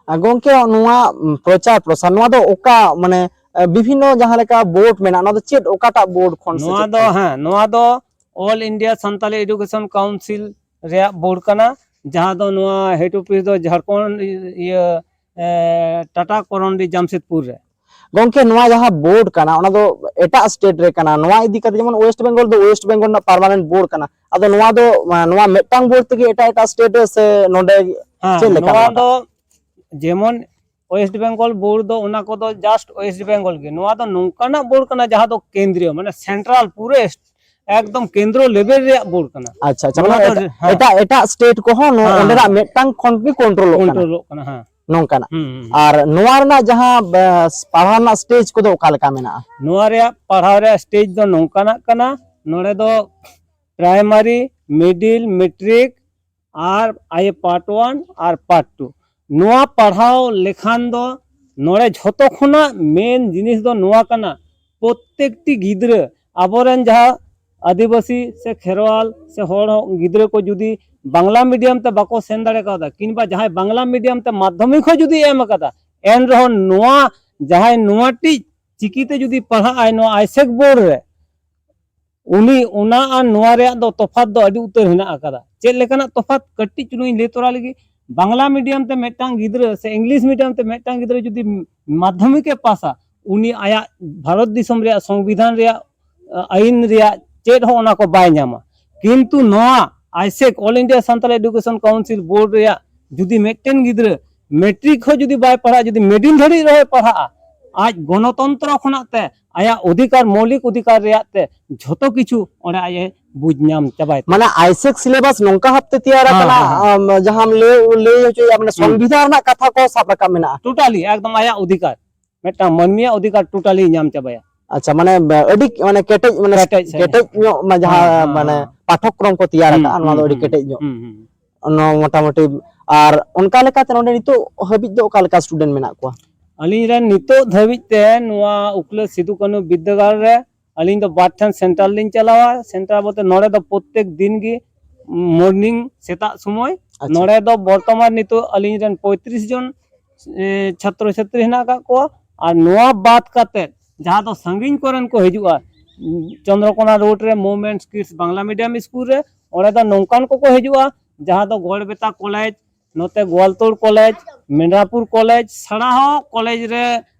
ᱟᱨ ᱜᱚᱝᱠᱮ, ᱱᱚᱣᱟ, ᱩᱢ, ᱯᱨᱚᱪᱟᱨ ᱯᱨᱚᱥᱟᱨ, ᱱᱚᱣᱟ ᱫᱚ ᱚᱠᱟ, ᱢᱟᱱᱮ, ᱮ, ᱵᱤᱵᱷᱤᱱᱱᱚ ᱡᱟᱦᱟᱸ ᱞᱮᱠᱟ board ᱢᱮᱱᱟᱜᱼᱟ, ᱱᱚᱣᱟ ᱫᱚ ᱪᱮᱫ, ᱚᱠᱟᱴᱟᱜ board ᱠᱷᱚᱱ ᱥᱮ ᱱᱚᱣᱟ ᱪᱮᱫ ᱫᱚ, ᱠᱷᱚᱱ? ᱦᱮᱸ, ᱱᱚᱣᱟ ᱫᱚ All India Santali Education Council ᱨᱮᱭᱟᱜ board ᱠᱟᱱᱟ, ᱡᱟᱦᱟᱸ ᱫᱚ ᱱᱚᱣᱟ head office ᱫᱚ ᱡᱷᱟᱲᱠᱷᱚᱸᱰ, ᱤᱭᱟᱹ, ᱮ, ᱴᱟᱴᱟ ᱠᱚᱨᱚᱱᱰᱤ ᱡᱟᱢᱥᱮᱫᱽᱯᱩᱨ ᱨᱮ᱾ ᱜᱚᱝᱠᱮ, ᱱᱚᱣᱟ ᱡᱟᱦᱟᱸ board ᱠᱟᱱᱟ, ᱚᱱᱟ ᱫᱚ ᱮᱴᱟᱜ state ᱨᱮ ᱠᱟᱱᱟ᱾ ᱱᱚᱣᱟ ᱤᱫᱤ ᱠᱟᱛᱮ ᱡᱮᱢᱚᱱ West Bengal ᱫᱚ West Bengal ᱨᱮᱱᱟᱜ permanent board ᱠᱟᱱᱟ, ᱟᱫᱚ ᱱᱚᱣᱟ ᱫᱚ, ᱟ, ᱱᱚᱣᱟ ᱢᱤᱫᱴᱟᱝ board ᱛᱮᱜᱮ ᱮᱴᱟᱜ ᱮᱴᱟᱜ state ᱨᱮ ᱥᱮ ᱱᱚᱰᱮ ᱦᱮᱸ, ᱪᱮᱫ ᱞᱮᱠᱟ ᱱᱚᱣᱟ ᱱᱚᱣᱟᱴᱟᱜ? ᱫᱚ ᱡᱮᱢᱚᱱ West Bengal board ᱫᱚ ᱚᱱᱟ ᱠᱚᱫᱚ just West Bengal ᱜᱮ᱾ ᱱᱚᱣᱟ ᱫᱚ ᱱᱚᱝᱠᱟᱱᱟᱜ board ᱠᱟᱱᱟ ᱡᱟᱦᱟᱸ ᱫᱚ ᱠᱮᱱᱫᱨᱤᱭᱚ, ᱢᱟᱱᱮ central ᱯᱩᱨᱟᱹ ᱮᱠᱫᱚᱢ ᱠᱮᱱᱫᱨᱚ level ᱨᱮᱭᱟᱜ board ᱠᱟᱱᱟ᱾ ᱟᱪᱪᱷᱟ, ᱟᱪᱪᱷᱟ, ᱱᱚᱣᱟ ᱢᱟᱱᱮ ᱫᱚ, ᱮᱴᱟᱜ, ᱦᱮᱸ᱾ ᱮᱴᱟᱜ, ᱮᱴᱟᱜ state ᱠᱚᱦᱚᱸ ᱱᱚ-, ᱦᱮᱸ, ᱚᱸᱰᱮᱱᱟᱜ ᱦᱮᱸ᱾ ᱢᱤᱫᱴᱟᱝ ᱠᱷᱚᱱ ᱜᱮ ᱠᱚᱱᱴᱨᱳᱞᱚᱜ ᱠᱟᱱᱟ᱾ ᱠᱚᱱᱴᱨᱳᱞᱚᱜ ᱠᱟᱱᱟ, ᱦᱮᱸ᱾ ᱱᱚᱝᱠᱟᱱᱟᱜ᱾ ᱦᱩᱸ, ᱦᱩᱸ, ᱦᱩᱸ᱾ ᱟᱨ ᱱᱚᱣᱟ ᱨᱮᱱᱟᱜ ᱡᱟᱦᱟᱸ, ᱮ, ᱯᱟᱲᱦᱟᱣ ᱨᱮᱱᱟᱜ ᱥᱴᱮᱡᱽ ᱠᱚᱫᱚ ᱚᱠᱟ ᱞᱮᱠᱟ ᱢᱮᱱᱟᱜᱼᱟ? ᱱᱚᱣᱟ ᱨᱮᱭᱟᱜ ᱯᱟᱲᱦᱟᱣ ᱨᱮᱭᱟᱜ ᱥᱴᱮᱡᱽ ᱫᱚ ᱱᱚᱝᱠᱟᱱᱟᱜ ᱠᱟᱱᱟ, ᱱᱚᱰᱮ ᱫᱚ ᱯᱨᱟᱭᱢᱟᱨᱤ, ᱢᱤᱰᱤᱞ, ᱢᱮᱴᱨᱤᱠ ᱟᱨ ᱟᱭᱮ ᱯᱟᱨᱴ ᱳᱣᱟᱱ ᱟᱨ ᱯᱟᱨᱴ ᱴᱩ᱾ ᱱᱚᱣᱟ ᱯᱟᱲᱦᱟᱣ ᱞᱮᱠᱷᱟᱱ ᱫᱚ ᱱᱚᱰᱮ ᱡᱷᱚᱛᱚ ᱠᱷᱚᱱᱟᱜ ᱢᱮᱱ ᱡᱤᱱᱤᱥ ᱫᱚ ᱱᱚᱣᱟ ᱠᱟᱱᱟ, ᱯᱨᱚᱛᱛᱮᱠᱴᱤ ᱜᱤᱫᱽᱨᱟᱹ, ᱟᱵᱚᱨᱮᱱ ᱡᱟᱦᱟᱸ ᱟᱹᱫᱤᱵᱟᱹᱥᱤ ᱥᱮ ᱠᱷᱮᱨᱣᱟᱞ ᱥᱮ ᱦᱚᱲ ᱦᱚᱸ ᱜᱤᱫᱽᱨᱟᱹ ᱠᱚ ᱡᱩᱫᱤ ᱵᱟᱝᱞᱟ ᱢᱤᱰᱤᱭᱟᱢ ᱛᱮ ᱵᱟᱠᱚ ᱥᱮᱱ ᱫᱟᱲᱮ ᱠᱟᱣᱫᱟ, ᱠᱤᱝᱵᱟ ᱡᱟᱦᱟᱸᱭ ᱵᱟᱝᱞᱟ ᱢᱤᱰᱤᱭᱟᱢ ᱛᱮ ᱢᱟᱫᱽᱫᱷᱚᱢᱤᱠ ᱦᱚᱸ ᱡᱩᱫᱤ ᱮᱢ ᱟᱠᱟᱫᱟ, ᱮᱱ ᱨᱮᱦᱚᱸ ᱱᱚᱣᱟ ᱡᱟᱦᱟᱸᱭ ᱱᱚᱣᱟᱴᱤᱡ ᱪᱤᱠᱤᱛᱮ ᱡᱩᱫᱤ ᱯᱟᱲᱦᱟᱜ ᱟᱭ ᱱᱚᱣᱟ ᱟᱭᱥᱮᱠ ᱵᱳᱨᱰ ᱨᱮ, ᱩᱱᱤ ᱚᱱᱟ ᱟᱨ ᱱᱚᱣᱟ ᱨᱮᱭᱟᱜ ᱫᱚ ᱛᱚᱯᱷᱟᱛ ᱫᱚ ᱟᱹᱰᱤ ᱩᱛᱟᱹᱨ ᱦᱮᱱᱟᱜ ᱟᱠᱟᱫᱟ᱾ ᱪᱮᱫ ᱞᱮᱠᱟᱱᱟᱜ ᱛᱚᱯᱷᱟᱛ? ᱠᱟᱹᱴᱤᱡ ᱪᱩᱞᱩᱝ ᱤᱧ ᱞᱟᱹᱭ ᱛᱚᱨᱟ ᱞᱮᱜᱮ᱾ ᱵᱟᱝᱞᱟ ᱢᱤᱰᱤᱭᱟᱢ ᱛᱮ ᱢᱤᱫᱴᱟᱝ ᱜᱤᱫᱽᱨᱟᱹ ᱥᱮ ᱤᱝᱞᱤᱥ ᱢᱤᱰᱤᱭᱟᱢ ᱛᱮ ᱢᱤᱫᱴᱟᱝ ᱜᱤᱫᱽᱨᱟᱹ ᱡᱩᱫᱤ ᱢᱟᱫᱽᱫᱷᱚᱢᱤᱠ ᱮ ᱯᱟᱥᱟ, ᱩᱱᱤ ᱟᱭᱟᱜ ᱵᱷᱟᱨᱚᱛ ᱫᱤᱥᱚᱢ ᱨᱮᱭᱟᱜ ᱥᱚᱝᱵᱤᱫᱷᱟᱱ ᱨᱮᱭᱟᱜ, ᱟ, ᱟᱹᱭᱤᱱ ᱨᱮᱭᱟᱜ ᱪᱮᱫ ᱦᱚᱸ ᱚᱱᱟ ᱠᱚ ᱵᱟᱭ ᱧᱟᱢᱟ᱾ ᱠᱤᱱᱛᱩ ᱱᱚᱣᱟ ICSE, All India Santali Education Council Board ᱨᱮᱭᱟᱜ ᱡᱩᱫᱤ ᱢᱤᱫᱴᱮᱱ ᱜᱤᱫᱽᱨᱟᱹ ᱢᱮᱴᱨᱤᱠ ᱦᱚᱸ ᱡᱩᱫᱤ ᱵᱟᱭ ᱯᱟᱲᱦᱟᱜᱼᱟ, ᱡᱩᱫᱤ ᱢᱤᱰᱤᱞ ᱫᱷᱟᱹᱨᱤᱡ ᱨᱮᱦᱚᱸᱭ ᱯᱟᱲᱦᱟᱜᱼᱟ, ᱟᱡ ᱜᱚᱱᱚᱛᱚᱱᱛᱨᱚ ᱠᱷᱚᱱᱟᱜ ᱛᱮ ᱟᱭᱟᱜ ᱚᱫᱷᱤᱠᱟᱨ, ᱢᱳᱣᱞᱤᱠ ᱚᱫᱷᱤᱠᱟᱨ ᱨᱮᱭᱟᱜ ᱛᱮ ᱡᱷᱚᱛᱚ ᱠᱤᱪᱷᱩ ᱚᱸᱰᱮ ᱟᱡ ᱮ ᱵᱩᱡᱽ ᱧᱟᱢ ᱪᱟᱵᱟᱭ ᱛᱟᱭᱟ᱾ ᱢᱟᱱᱮ ᱟᱭᱥᱮᱠ ᱥᱤᱞᱮᱵᱟᱥ ᱱᱚᱝᱠᱟ ᱵᱷᱟᱵᱛᱮ ᱛᱮᱭᱟᱨ ᱦᱮᱸ, ᱟᱠᱟᱱᱟ, ᱦᱮᱸ, ᱦᱮᱸ᱾ ᱟᱢ, ᱡᱟᱦᱟᱸᱢ ᱞᱟᱹᱭ, ᱞᱟᱹᱭ ᱦᱚᱪᱚᱭᱟ, ᱢᱟᱱᱮ ᱦᱩᱸ᱾ ᱥᱚᱝᱵᱤᱫᱷᱟᱱ ᱨᱮᱱᱟᱜ ᱠᱟᱛᱷᱟ ᱠᱚ ᱥᱟᱵ ᱨᱟᱠᱟᱵ ᱢᱮᱱᱟᱜᱼᱟ᱾ ᱴᱳᱴᱟᱞᱤ ᱮᱠᱫᱚᱢ ᱟᱭᱟᱜ ᱚᱫᱷᱤᱠᱟᱨ, ᱢᱤᱫᱴᱟᱝ ᱢᱟᱹᱱᱢᱤᱭᱟᱜ ᱚᱫᱷᱤᱠᱟᱨ ᱴᱳᱴᱟᱞᱤ ᱧᱟᱢ ᱪᱟᱵᱟᱭᱟ᱾ ᱟᱪᱪᱷᱟ, ᱢᱟᱱᱮ ᱟᱹᱰᱤ ᱢᱟᱱᱮ ᱠᱮᱴᱮᱡ, ᱢᱟᱱᱮ ᱠᱮᱴᱮᱡ ᱥᱟᱹᱦᱤᱡ᱾ ᱠᱮᱴᱮᱡ ᱧᱚᱜ ᱢᱟ ᱡᱟᱦᱟᱸ ᱦᱮᱸ, ᱦᱮᱸ, ᱢᱟᱱᱮ ᱦᱮᱸ᱾ ᱯᱟᱴᱷᱚᱠᱨᱚᱢ ᱠᱚ ᱛᱮᱭᱟᱨ ᱦᱩᱸ, ᱟᱠᱟᱫᱼᱟ, ᱱᱚᱣᱟ ᱦᱩᱸ, ᱫᱚ ᱟᱹᱰᱤ ᱦᱩᱸ, ᱠᱮᱴᱮᱡ ᱧᱚᱜ᱾ ᱦᱩᱸ, ᱦᱩᱸ᱾ ᱱᱚᱣᱟ ᱢᱚᱴᱟᱢᱩᱴᱤ, ᱟᱨ ᱚᱱᱠᱟ ᱞᱮᱠᱟᱛᱮ ᱱᱚᱰᱮ ᱱᱤᱛᱚᱜ ᱦᱟᱹᱵᱤᱡ ᱫᱚ ᱚᱠᱟ ᱞᱮᱠᱟ ᱥᱴᱩᱰᱮᱱᱴ ᱢᱮᱱᱟᱜ ᱠᱚᱣᱟ? ᱟᱹᱞᱤᱧ ᱨᱮᱱ ᱱᱤᱛᱚᱜ ᱫᱷᱟᱹᱵᱤᱡ ᱛᱮ ᱱᱚᱣᱟ ᱩᱠᱞᱟᱹ ᱥᱤᱫᱩ ᱠᱟᱹᱱᱦᱩ ᱵᱤᱨᱫᱟᱹᱜᱟᱲ ᱨᱮ ᱟᱹᱞᱤᱧ ᱫᱚ ᱵᱟᱨ ᱴᱷᱮᱱ ᱥᱮᱱᱴᱟᱨ ᱞᱤᱧ ᱪᱟᱞᱟᱣᱟ᱾ ᱥᱮᱱᱴᱟᱨ ᱵᱚᱞᱛᱮ ᱱᱚᱰᱮ ᱫᱚ ᱯᱨᱚᱛᱛᱮᱠ ᱫᱤᱱ ᱜᱮ ᱢᱚᱨᱱᱤᱝ ᱥᱮᱛᱟᱜ ᱥᱚᱢᱚᱭ᱾ ᱟᱪᱪᱷᱟ᱾ ᱱᱚᱰᱮ ᱫᱚ ᱵᱚᱨᱛᱚᱢᱟᱱ ᱱᱤᱛᱚᱜ ᱟᱹᱞᱤᱧ ᱨᱮᱱ ᱯᱚᱸᱭᱛᱨᱤᱥ ᱡᱚᱱ, ᱮ, ᱪᱷᱟᱛᱨᱚ ᱪᱷᱟᱛᱨᱤ ᱦᱮᱱᱟᱜ ᱟᱠᱟᱫ ᱠᱚᱣᱟ᱾ ᱟᱨ ᱱᱚᱣᱟ ᱵᱟᱫ ᱠᱟᱛᱮ ᱡᱟᱦᱟᱸ ᱫᱚ ᱥᱟᱺᱜᱤᱧ ᱠᱚᱨᱮᱱ ᱠᱚ ᱦᱤᱡᱩᱜᱼᱟ, ᱪᱚᱱᱫᱨᱚᱠᱳᱱᱟ ᱨᱳᱰ ᱨᱮ ᱢᱩᱵᱷᱢᱮᱱᱴᱥ ᱠᱤᱰᱥ ᱵᱟᱝᱞᱟ ᱢᱤᱰᱤᱭᱟᱢ ᱥᱠᱩᱞ ᱨᱮ, ᱚᱸᱰᱮ ᱫᱚ ᱱᱚᱝᱠᱟᱱ ᱠᱚᱠᱚ ᱦᱤᱡᱩᱜᱼᱟ ᱡᱟᱦᱟᱸ ᱫᱚ ᱜᱚᱲᱵᱮᱛᱟ ᱠᱚᱞᱮᱡᱽ, ᱱᱚᱛᱮ ᱜᱳᱣᱟᱞᱛᱳᱲ ᱠᱚᱞᱮᱡᱽ, ᱢᱮᱫᱽᱱᱟᱯᱩᱨ ᱠᱚᱞᱮᱡᱽ, ᱥᱮᱬᱟ ᱦᱚᱸ ᱠᱚᱞᱮᱡᱽ ᱨᱮ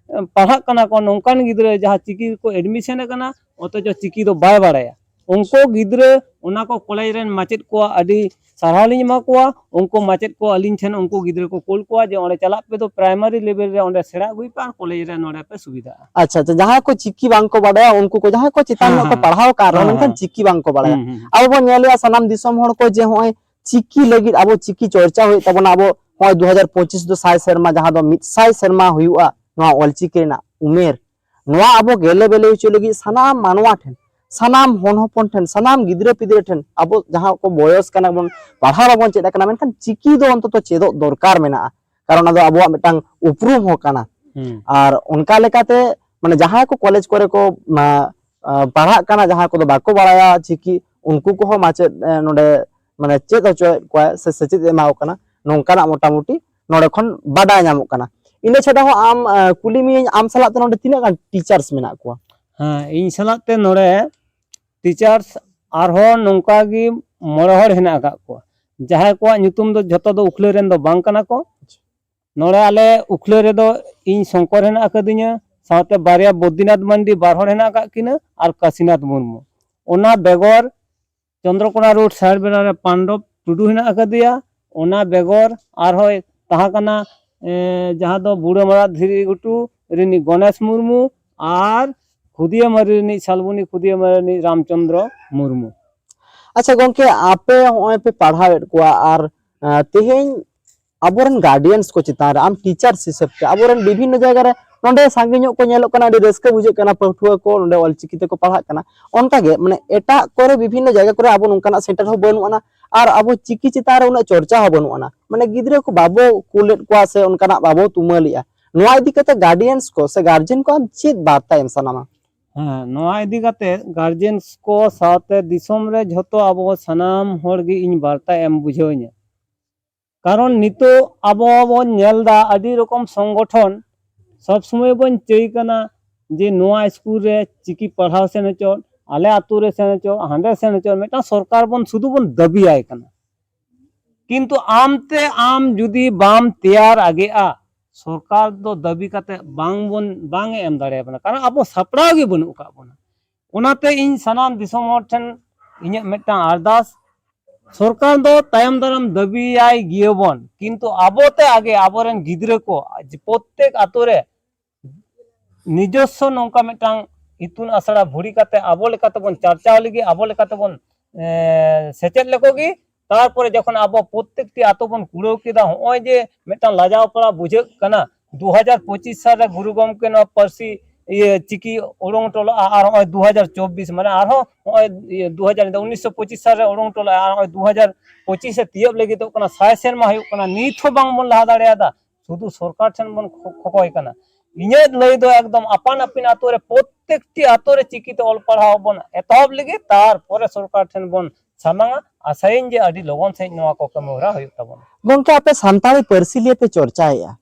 ᱯᱟᱲᱦᱟᱜ ᱠᱟᱱᱟ ᱠᱚ ᱱᱚᱝᱠᱟᱱ ᱜᱤᱫᱽᱨᱟᱹ ᱡᱟᱦᱟᱸ ᱪᱤᱠᱤ ᱨᱮᱠᱚ ᱮᱰᱢᱤᱥᱚᱱ ᱟᱠᱟᱱᱟ, ᱚᱛᱷᱚᱪᱚ ᱪᱤᱠᱤ ᱫᱚ ᱵᱟᱭ ᱵᱟᱲᱟᱭᱟ᱾ ᱩᱱᱠᱩ ᱜᱤᱫᱽᱨᱟᱹ ᱚᱱᱟ ᱠᱚ ᱠᱚᱞᱮᱡᱽ ᱨᱮᱱ ᱢᱟᱪᱮᱫ ᱠᱚᱣᱟᱜ ᱟᱹᱰᱤ ᱥᱟᱨᱦᱟᱣ ᱞᱤᱧ ᱮᱢᱟ ᱠᱚᱣᱟ᱾ ᱩᱱᱠᱩ ᱢᱟᱪᱮᱫ ᱠᱚ ᱟᱹᱞᱤᱧ ᱴᱷᱮᱱ ᱩᱱᱠᱩ ᱜᱤᱫᱽᱨᱟᱹ ᱠᱚ ᱠᱳᱞ ᱠᱚᱣᱟ ᱡᱮ ᱚᱸᱰᱮ ᱪᱟᱞᱟᱜ ᱯᱮ ᱫᱚ ᱯᱨᱟᱭᱢᱟᱨᱤ ᱞᱮᱵᱮᱞ ᱨᱮ ᱚᱸᱰᱮ ᱥᱮᱬᱟ ᱟᱹᱜᱩᱭ ᱯᱮ ᱟᱨ ᱠᱚᱞᱮᱡᱽ ᱨᱮ ᱱᱚᱰᱮ ᱯᱮ ᱥᱩᱵᱤᱫᱷᱟᱜᱼᱟ᱾ ᱟᱪᱪᱷᱟ, ᱟᱪᱪᱷᱟ, ᱡᱟᱦᱟᱸᱭ ᱠᱚ ᱪᱤᱠᱤ ᱵᱟᱝ ᱠᱚ ᱵᱟᱰᱟᱭᱟ, ᱩᱱᱠᱩ ᱠᱚ ᱡᱟᱦᱟᱸᱭ ᱠᱚ ᱪᱮᱛᱟᱱ ᱦᱮᱸ, ᱧᱚᱜ ᱠᱚ ᱦᱮᱸ, ᱯᱟᱲᱦᱟᱣ ᱟᱠᱟᱫ ᱨᱮᱦᱚᱸ ᱦᱮᱸ, ᱢᱮᱱᱠᱷᱟᱱ ᱦᱮᱸ᱾ ᱪᱤᱠᱤ ᱵᱟᱝ ᱠᱚ ᱵᱟᱲᱟᱭᱟ᱾ ᱦᱩᱸ, ᱦᱩᱸ᱾ ᱟᱵᱚ ᱵᱚᱱ ᱧᱮᱞᱮᱜᱼᱟ ᱥᱟᱱᱟᱢ ᱫᱤᱥᱚᱢ ᱦᱚᱲ ᱠᱚ ᱡᱮ ᱱᱚᱜᱼᱚᱭ ᱪᱤᱠᱤ ᱞᱟᱹᱜᱤᱫ ᱟᱵᱚ ᱪᱤᱠᱤ ᱪᱚᱨᱪᱟ ᱦᱩᱭᱩᱜ ᱛᱟᱵᱚᱱᱟ, ᱟᱵᱚ ᱱᱚᱜᱼᱚᱭ ᱫᱩ ᱦᱟᱡᱟᱨ ᱯᱚᱸᱪᱤᱥ ᱫᱚ ᱥᱟᱭ ᱥᱮᱨᱢᱟ, ᱡᱟᱦᱟᱸ ᱫᱚ ᱢᱤᱫ ᱥᱟᱭ ᱥᱮᱨᱢᱟ ᱦᱩᱭᱩᱜᱼᱟ ᱱᱚᱣᱟ ᱚᱞᱪᱤᱠᱤ ᱨᱮᱱᱟᱜ ᱩᱢᱮᱨ, ᱱᱚᱣᱟ ᱟᱵᱚ ᱜᱮᱞᱮ ᱵᱮᱞᱮ ᱦᱚᱪᱚ ᱞᱟᱹᱜᱤᱫ ᱥᱟᱱᱟᱢ ᱢᱟᱱᱣᱟ ᱴᱷᱮᱱ, ᱥᱟᱱᱟᱢ ᱦᱚᱱ ᱦᱚᱯᱚᱱ ᱴᱷᱮᱱ, ᱥᱟᱱᱟᱢ ᱜᱤᱫᱽᱨᱟᱹ ᱯᱤᱫᱽᱨᱟᱹ ᱴᱷᱮᱱ, ᱟᱵᱚ ᱡᱟᱦᱟᱸ ᱠᱚ ᱵᱚᱭᱚᱥ ᱠᱟᱱᱟ ᱵᱚᱱ, ᱯᱟᱲᱦᱟᱣ ᱵᱟᱵᱚᱱ ᱪᱮᱫ ᱟᱠᱟᱱᱟ, ᱢᱮᱱᱠᱷᱟᱱ ᱪᱤᱠᱤ ᱫᱚ ᱚᱱᱛᱚᱛᱚ ᱪᱮᱫᱚᱜ ᱫᱚᱨᱠᱟᱨ ᱢᱮᱱᱟᱜᱼᱟ, ᱠᱟᱨᱚᱱ ᱚᱱᱟ ᱫᱚ ᱟᱵᱚᱣᱟᱜ ᱢᱤᱫᱴᱟᱝ ᱩᱯᱨᱩᱢ ᱦᱚᱸ ᱠᱟᱱᱟ᱾ ᱦᱩᱸ᱾ ᱟᱨ ᱚᱱᱠᱟ ᱞᱮᱠᱟᱛᱮ ᱢᱟᱱᱮ ᱡᱟᱦᱟᱸᱭ ᱠᱚ ᱠᱚᱞᱮᱡᱽ ᱠᱚᱨᱮ ᱠᱚ, ᱢᱟ, ᱟ, ᱯᱟᱲᱦᱟᱜ ᱠᱟᱱᱟ, ᱡᱟᱦᱟᱸ ᱠᱚᱫᱚ ᱵᱟᱠᱚ ᱵᱟᱲᱟᱭᱟ ᱪᱤᱠᱤ, ᱩᱱᱠᱩ ᱠᱚᱦᱚᱸ ᱢᱟᱪᱮᱫ, ᱮ, ᱱᱚᱰᱮ ᱢᱟᱱᱮ ᱪᱮᱫ ᱦᱚᱪᱚᱭᱮᱫ ᱠᱚᱣᱟ ᱥᱮ ᱥᱮᱪᱮᱫ ᱮ ᱮᱢᱟ ᱠᱚ ᱠᱟᱱᱟ, ᱱᱚᱝᱠᱟᱱᱟᱜ ᱢᱚᱴᱟᱢᱩᱴᱤ ᱱᱚᱰᱮ ᱠᱷᱚᱱ ᱵᱟᱰᱟᱭ ᱧᱟᱢᱚᱜ ᱠᱟᱱᱟ᱾ ᱤᱱᱟᱹ ᱪᱷᱟᱰᱟ ᱦᱚᱸ ᱟᱢ, ᱟ, ᱠᱩᱞᱤ ᱢᱤᱭᱟᱹᱧ, ᱟᱢ ᱥᱟᱞᱟᱜ ᱛᱮ ᱱᱚᱰᱮ ᱛᱤᱱᱟᱹᱜ ᱜᱟᱱ ᱴᱤᱪᱟᱨᱥ ᱢᱮᱱᱟᱜ ᱠᱚᱣᱟ? ᱦᱮᱸ, ᱤᱧ ᱥᱟᱞᱟᱜ ᱛᱮ ᱱᱚᱰᱮ ᱴᱤᱪᱟᱨᱥ ᱟᱨᱦᱚᱸ ᱱᱚᱝᱠᱟ ᱜᱮ ᱢᱚᱬᱮ ᱦᱚᱲ ᱦᱮᱱᱟᱜ ᱟᱠᱟᱫ ᱠᱚᱣᱟ, ᱡᱟᱦᱟᱸᱭ ᱠᱚᱣᱟᱜ ᱧᱩᱛᱩᱢ ᱫᱚ ᱡᱷᱚᱛᱚ ᱫᱚ ᱩᱠᱷᱞᱟᱹ ᱨᱮᱱ ᱫᱚ ᱵᱟᱝ ᱠᱟᱱᱟ ᱠᱚ᱾ ᱱᱚᱰᱮ ᱟᱞᱮ ᱩᱠᱷᱞᱟᱹ ᱨᱮᱫᱚ ᱤᱧ ᱥᱚᱝᱠᱚᱨ ᱦᱮᱱᱟᱜ ᱟᱠᱟᱫᱤᱧᱟ, ᱥᱟᱶᱛᱮ ᱵᱟᱨᱭᱟ ᱵᱚᱫᱽᱫᱤᱱᱟᱛᱷ ᱢᱟᱱᱰᱤ ᱵᱟᱨ ᱦᱚᱲ ᱦᱮᱱᱟᱜ ᱟᱠᱟᱫ ᱠᱤᱱᱟᱹ, ᱟᱨ ᱠᱟᱥᱤᱱᱟᱛᱷ ᱢᱩᱨᱢᱩ᱾ ᱚᱱᱟ ᱵᱮᱜᱚᱨ ᱪᱚᱱᱫᱨᱚᱠᱳᱱᱟ ᱨᱳᱰ ᱥᱟᱭᱤᱰ ᱵᱮᱲᱟ ᱨᱮ ᱯᱟᱱᱰᱚᱵ ᱴᱩᱰᱩ ᱦᱮᱱᱟᱜ ᱟᱠᱟᱫᱮᱭᱟ᱾ ᱚᱱᱟ ᱵᱮᱜᱚᱨ ᱟᱨᱦᱚᱸᱭ ᱛᱟᱦᱮᱸ ᱠᱟᱱᱟ, ᱮ, ᱡᱟᱦᱟᱸ ᱫᱚ ᱵᱩᱲᱟᱹᱢᱟᱨᱟ ᱫᱷᱤᱨᱤ ᱜᱷᱩᱴᱩ ᱨᱤᱱᱤᱡ ᱜᱚᱱᱮᱥ ᱢᱩᱨᱢᱩ ᱟᱨ ᱠᱷᱩᱫᱤᱭᱟᱹᱢᱟᱨᱤ ᱨᱤᱱᱤᱡ, ᱥᱟᱞᱵᱚᱱᱤ ᱠᱷᱩᱫᱤᱭᱟᱹᱢᱟᱨᱤ ᱨᱤᱱᱤᱡ ᱨᱟᱢᱪᱚᱸᱫᱽᱨᱚ ᱢᱩᱨᱢᱩ᱾ ᱟᱪᱪᱷᱟ ᱜᱚᱝᱠᱮ, ᱟᱯᱮ ᱦᱚᱸᱜᱼᱚᱭ ᱯᱮ ᱯᱟᱲᱦᱟᱣᱮᱫ ᱠᱚᱣᱟ, ᱟᱨ, ᱟ, ᱛᱮᱦᱮᱧ ᱟᱵᱚᱨᱮᱱ ᱜᱟᱨᱰᱤᱭᱟᱱᱥ ᱠᱚ ᱪᱮᱛᱟᱱ ᱨᱮ ᱟᱢ ᱴᱤᱪᱟᱨᱥ ᱦᱤᱥᱟᱹᱵ ᱛᱮ ᱟᱵᱚᱨᱮᱱ ᱵᱤᱵᱷᱤᱱᱱᱚ ᱡᱟᱭᱜᱟ ᱨᱮ ᱱᱚᱰᱮ ᱥᱟᱸᱜᱮ ᱧᱚᱜ ᱠᱚ ᱧᱮᱞᱚᱜ ᱠᱟᱱᱟ, ᱟᱹᱰᱤ ᱨᱟᱹᱥᱠᱟᱹ ᱵᱩᱡᱷᱟᱹᱜ ᱠᱟᱱᱟ, ᱯᱟᱹᱴᱷᱩᱣᱟᱹ ᱠᱚ ᱱᱚᱰᱮ ᱚᱞᱪᱤᱠᱤ ᱛᱮᱠᱚ ᱯᱟᱲᱦᱟᱜ ᱠᱟᱱᱟ᱾ ᱚᱱᱠᱟᱜᱮ ᱢᱟᱱᱮ ᱮᱴᱟᱜ ᱠᱚᱨᱮ ᱵᱤᱵᱷᱤᱱᱱᱚ ᱡᱟᱭᱜᱟ ᱠᱚᱨᱮ ᱟᱵᱚ ᱱᱚᱝᱠᱟᱱᱟᱜ ᱥᱮᱱᱴᱟᱨ ᱦᱚᱸ ᱵᱟᱹᱱᱩᱜ ᱟᱱᱟ, ᱟᱨ ᱟᱵᱚ ᱪᱤᱠᱤ ᱪᱮᱛᱟᱱ ᱨᱮ ᱩᱱᱟᱹᱜ ᱪᱚᱨᱪᱟ ᱦᱚᱸ ᱵᱟᱹᱱᱩᱜ ᱟᱱᱟ᱾ ᱢᱟᱱᱮ ᱜᱤᱫᱽᱨᱟᱹ ᱠᱚ ᱵᱟᱵᱚ ᱠᱩᱞᱮᱫ ᱠᱚᱣᱟ ᱥᱮ ᱚᱱᱠᱟᱱᱟᱜ ᱵᱟᱵᱚ ᱛᱩᱢᱟᱹᱞᱮᱜᱼᱟ᱾ ᱱᱚᱣᱟ ᱤᱫᱤ ᱠᱟᱛᱮ ᱜᱟᱨᱰᱤᱭᱟᱱᱥ ᱠᱚ ᱥᱮ ᱜᱟᱨᱡᱮᱱ ᱠᱚ ᱟᱢ ᱪᱮᱫ ᱵᱟᱨᱛᱟ ᱮᱢ ᱥᱟᱱᱟᱢᱟ? ᱦᱮᱸ, ᱱᱚᱣᱟ ᱤᱫᱤ ᱠᱟᱛᱮ ᱜᱟᱨᱡᱮᱱᱥ ᱠᱚ ᱥᱟᱶᱛᱮ ᱫᱤᱥᱚᱢ ᱨᱮ ᱡᱷᱚᱛᱚ ᱟᱵᱚ ᱥᱟᱱᱟᱢ ᱦᱚᱲ ᱜᱮ ᱤᱧ ᱵᱟᱨᱛᱟ ᱮᱢ ᱵᱩᱡᱷᱟᱹᱣ ᱤᱧᱟᱹ᱾ ᱠᱟᱨᱚᱱ ᱱᱤᱛᱚᱜ ᱟᱵᱚ ᱵᱚᱱ ᱧᱮᱞ ᱮᱫᱟ ᱟᱹᱰᱤ ᱨᱚᱠᱚᱢ ᱥᱚᱝᱜᱚᱴᱷᱚᱱ, ᱥᱚᱵ ᱥᱚᱢᱚᱭ ᱵᱚᱱ ᱪᱟᱹᱭ ᱠᱟᱱᱟ ᱡᱮ ᱱᱚᱣᱟ ᱥᱠᱩᱞ ᱨᱮ ᱪᱤᱠᱤ ᱯᱟᱲᱦᱟᱣ ᱥᱮᱱ ᱦᱚᱪᱚᱜ, ᱟᱞᱮ ᱟᱛᱳ ᱨᱮ ᱥᱮᱱ ᱦᱚᱪᱚᱜ, ᱦᱟᱸᱰᱮ ᱥᱮᱱ ᱦᱚᱪᱚᱜ, ᱢᱤᱫᱴᱟᱝ ᱥᱚᱨᱠᱟᱨ ᱵᱚᱱ ᱥᱩᱫᱷᱩ ᱵᱚᱱ ᱫᱟᱹᱵᱤᱭᱟᱭ ᱠᱟᱱᱟ᱾ ᱠᱤᱱᱛᱩ ᱟᱢ ᱛᱮ ᱟᱢ ᱡᱩᱫᱤ ᱵᱟᱢ ᱛᱮᱭᱟᱨ ᱟᱜᱮᱜᱼᱟ, ᱥᱚᱨᱠᱟᱨ ᱫᱚ ᱫᱟᱹᱵᱤ ᱠᱟᱛᱮ ᱵᱟᱝ ᱵᱚᱱ, ᱵᱟᱝ ᱮ ᱮᱢ ᱫᱟᱲᱮᱭᱟᱵᱚᱱᱟ, ᱠᱟᱨᱚᱱ ᱟᱵᱚ ᱥᱟᱯᱲᱟᱣ ᱜᱮ ᱵᱟᱹᱱᱩᱜ ᱟᱠᱟᱫ ᱵᱚᱱᱟ᱾ ᱚᱱᱟᱛᱮ ᱤᱧ ᱥᱟᱱᱟᱢ ᱫᱤᱥᱚᱢ ᱦᱚᱲ ᱴᱷᱮᱱ ᱤᱧᱟᱹᱜ ᱢᱤᱫᱴᱟᱝ ᱟᱨᱫᱟᱥ, ᱥᱚᱨᱠᱟᱨ ᱫᱚ ᱛᱟᱭᱚᱢ ᱫᱟᱨᱟᱢ ᱫᱟᱹᱵᱤᱭᱟᱭ ᱜᱮᱭᱟᱵᱚᱱ, ᱠᱤᱱᱛᱩ ᱟᱵᱚ ᱛᱮ ᱟᱜᱮ ᱟᱵᱚᱨᱮᱱ ᱜᱤᱫᱽᱨᱟᱹ ᱠᱚ ᱡᱮ ᱯᱨᱚᱛᱛᱮᱠ ᱟᱛᱳ ᱨᱮ ᱱᱤᱡᱚᱥᱥᱚ ᱱᱚᱝᱠᱟ ᱢᱤᱫᱴᱟᱝ ᱤᱛᱩᱱ ᱟᱥᱲᱟ ᱵᱷᱩᱲᱤ ᱠᱟᱛᱮ ᱟᱵᱚ ᱞᱮᱠᱟᱛᱮᱵᱚᱱ ᱪᱟᱨᱪᱟᱣ ᱞᱟᱹᱜᱤᱫ, ᱟᱵᱚ ᱞᱮᱠᱟᱛᱮᱵᱚᱱ, ᱮ, ᱥᱮᱪᱮᱫ ᱞᱮᱠᱚ ᱜᱮ, ᱛᱟᱨᱯᱚᱨᱮ ᱡᱚᱠᱷᱚᱱ ᱟᱵᱚ ᱯᱨᱚᱛᱮᱠᱴᱤ ᱟᱛᱳ ᱵᱚᱱ ᱠᱩᱲᱟᱹᱣ ᱠᱮᱫᱟ, ᱱᱚᱜᱼᱚᱭ ᱡᱮ ᱢᱤᱫᱴᱟᱝ ᱞᱟᱡᱟᱣ ᱯᱟᱲᱟ ᱵᱩᱡᱷᱟᱹᱜ ᱠᱟᱱᱟ, ᱫᱩ ᱦᱟᱡᱟᱨ ᱯᱚᱸᱪᱤᱥ ᱥᱟᱞ ᱨᱮ ᱜᱩᱨᱩ ᱜᱚᱢᱠᱮ ᱱᱚᱣᱟ ᱯᱟᱹᱨᱥᱤ ᱤᱭᱟᱹ ᱪᱤᱠᱤ ᱩᱰᱩᱝ ᱦᱚᱴᱚ ᱞᱟᱜᱼᱟ, ᱟᱨ ᱱᱚᱜᱼᱚᱭ ᱫᱩ ᱦᱟᱡᱟᱨ ᱪᱚᱵᱵᱤᱥ, ᱢᱟᱱᱮ ᱟᱨᱦᱚᱸ ᱱᱚᱜᱼᱚᱭ ᱤᱭᱟᱹ ᱫᱩ ᱦᱟᱡᱟᱨ, ᱩᱱᱤᱥᱥᱚ ᱯᱚᱸᱪᱤᱥ ᱥᱟᱞ ᱨᱮ ᱩᱰᱩᱝ ᱦᱚᱴᱚ ᱞᱟᱜᱼᱟ, ᱟᱨ ᱱᱚᱜᱼᱚᱭ ᱫᱩ ᱦᱟᱡᱟᱨ ᱯᱚᱸᱪᱤᱥ ᱮ ᱛᱤᱭᱳᱜ ᱞᱟᱹᱜᱤᱫᱚᱜ ᱠᱟᱱᱟ, ᱥᱟᱭ ᱥᱮᱨᱢᱟ ᱦᱩᱭᱩᱜ ᱠᱟᱱᱟ, ᱱᱤᱛ ᱦᱚᱸ ᱵᱟᱝ ᱵᱚᱱ ᱞᱟᱦᱟ ᱫᱟᱲᱮᱭᱟᱫᱟ᱾ ᱥᱩᱫᱷᱩ ᱥᱚᱨᱠᱟᱨ ᱴᱷᱮᱱ ᱵᱚᱱ ᱠᱷᱚ-, ᱠᱷᱚᱠᱚᱭ ᱠᱟᱱᱟ᱾ ᱤᱧᱟᱹᱜ ᱞᱟᱹᱭ ᱫᱚ ᱮᱠᱫᱚᱢ ᱟᱯᱟᱱ ᱟᱹᱯᱤᱱ ᱟᱛᱳ ᱨᱮ ᱯᱨᱚᱛᱮᱠᱴᱤ ᱟᱛᱳ ᱨᱮ ᱪᱤᱠᱤᱛᱮ ᱚᱞ ᱯᱟᱲᱦᱟᱣ ᱵᱚᱱ ᱮᱛᱚᱦᱚᱵ ᱞᱮᱜᱮ, ᱛᱟᱨᱯᱚᱨᱮ ᱥᱚᱨᱠᱟᱨ ᱴᱷᱮᱱ ᱵᱚᱱ ᱥᱟᱢᱟᱝᱟ᱾ ᱟᱥᱟᱭᱟᱹᱧ ᱡᱮ ᱟᱹᱰᱤ ᱞᱚᱜᱚᱱ ᱥᱟᱺᱦᱤᱡ ᱱᱚᱣᱟ ᱠᱚ ᱠᱟᱹᱢᱤ ᱦᱚᱨᱟ ᱦᱩᱭᱩᱜ ᱛᱟᱵᱚᱱᱟ᱾ ᱜᱚᱢᱠᱮ, ᱟᱯᱮ ᱥᱟᱱᱛᱟᱲᱤ ᱯᱟᱹᱨᱥᱤ ᱞᱤᱭᱮ ᱯᱮ ᱪᱚᱨᱪᱟᱭᱮᱫᱼᱟ,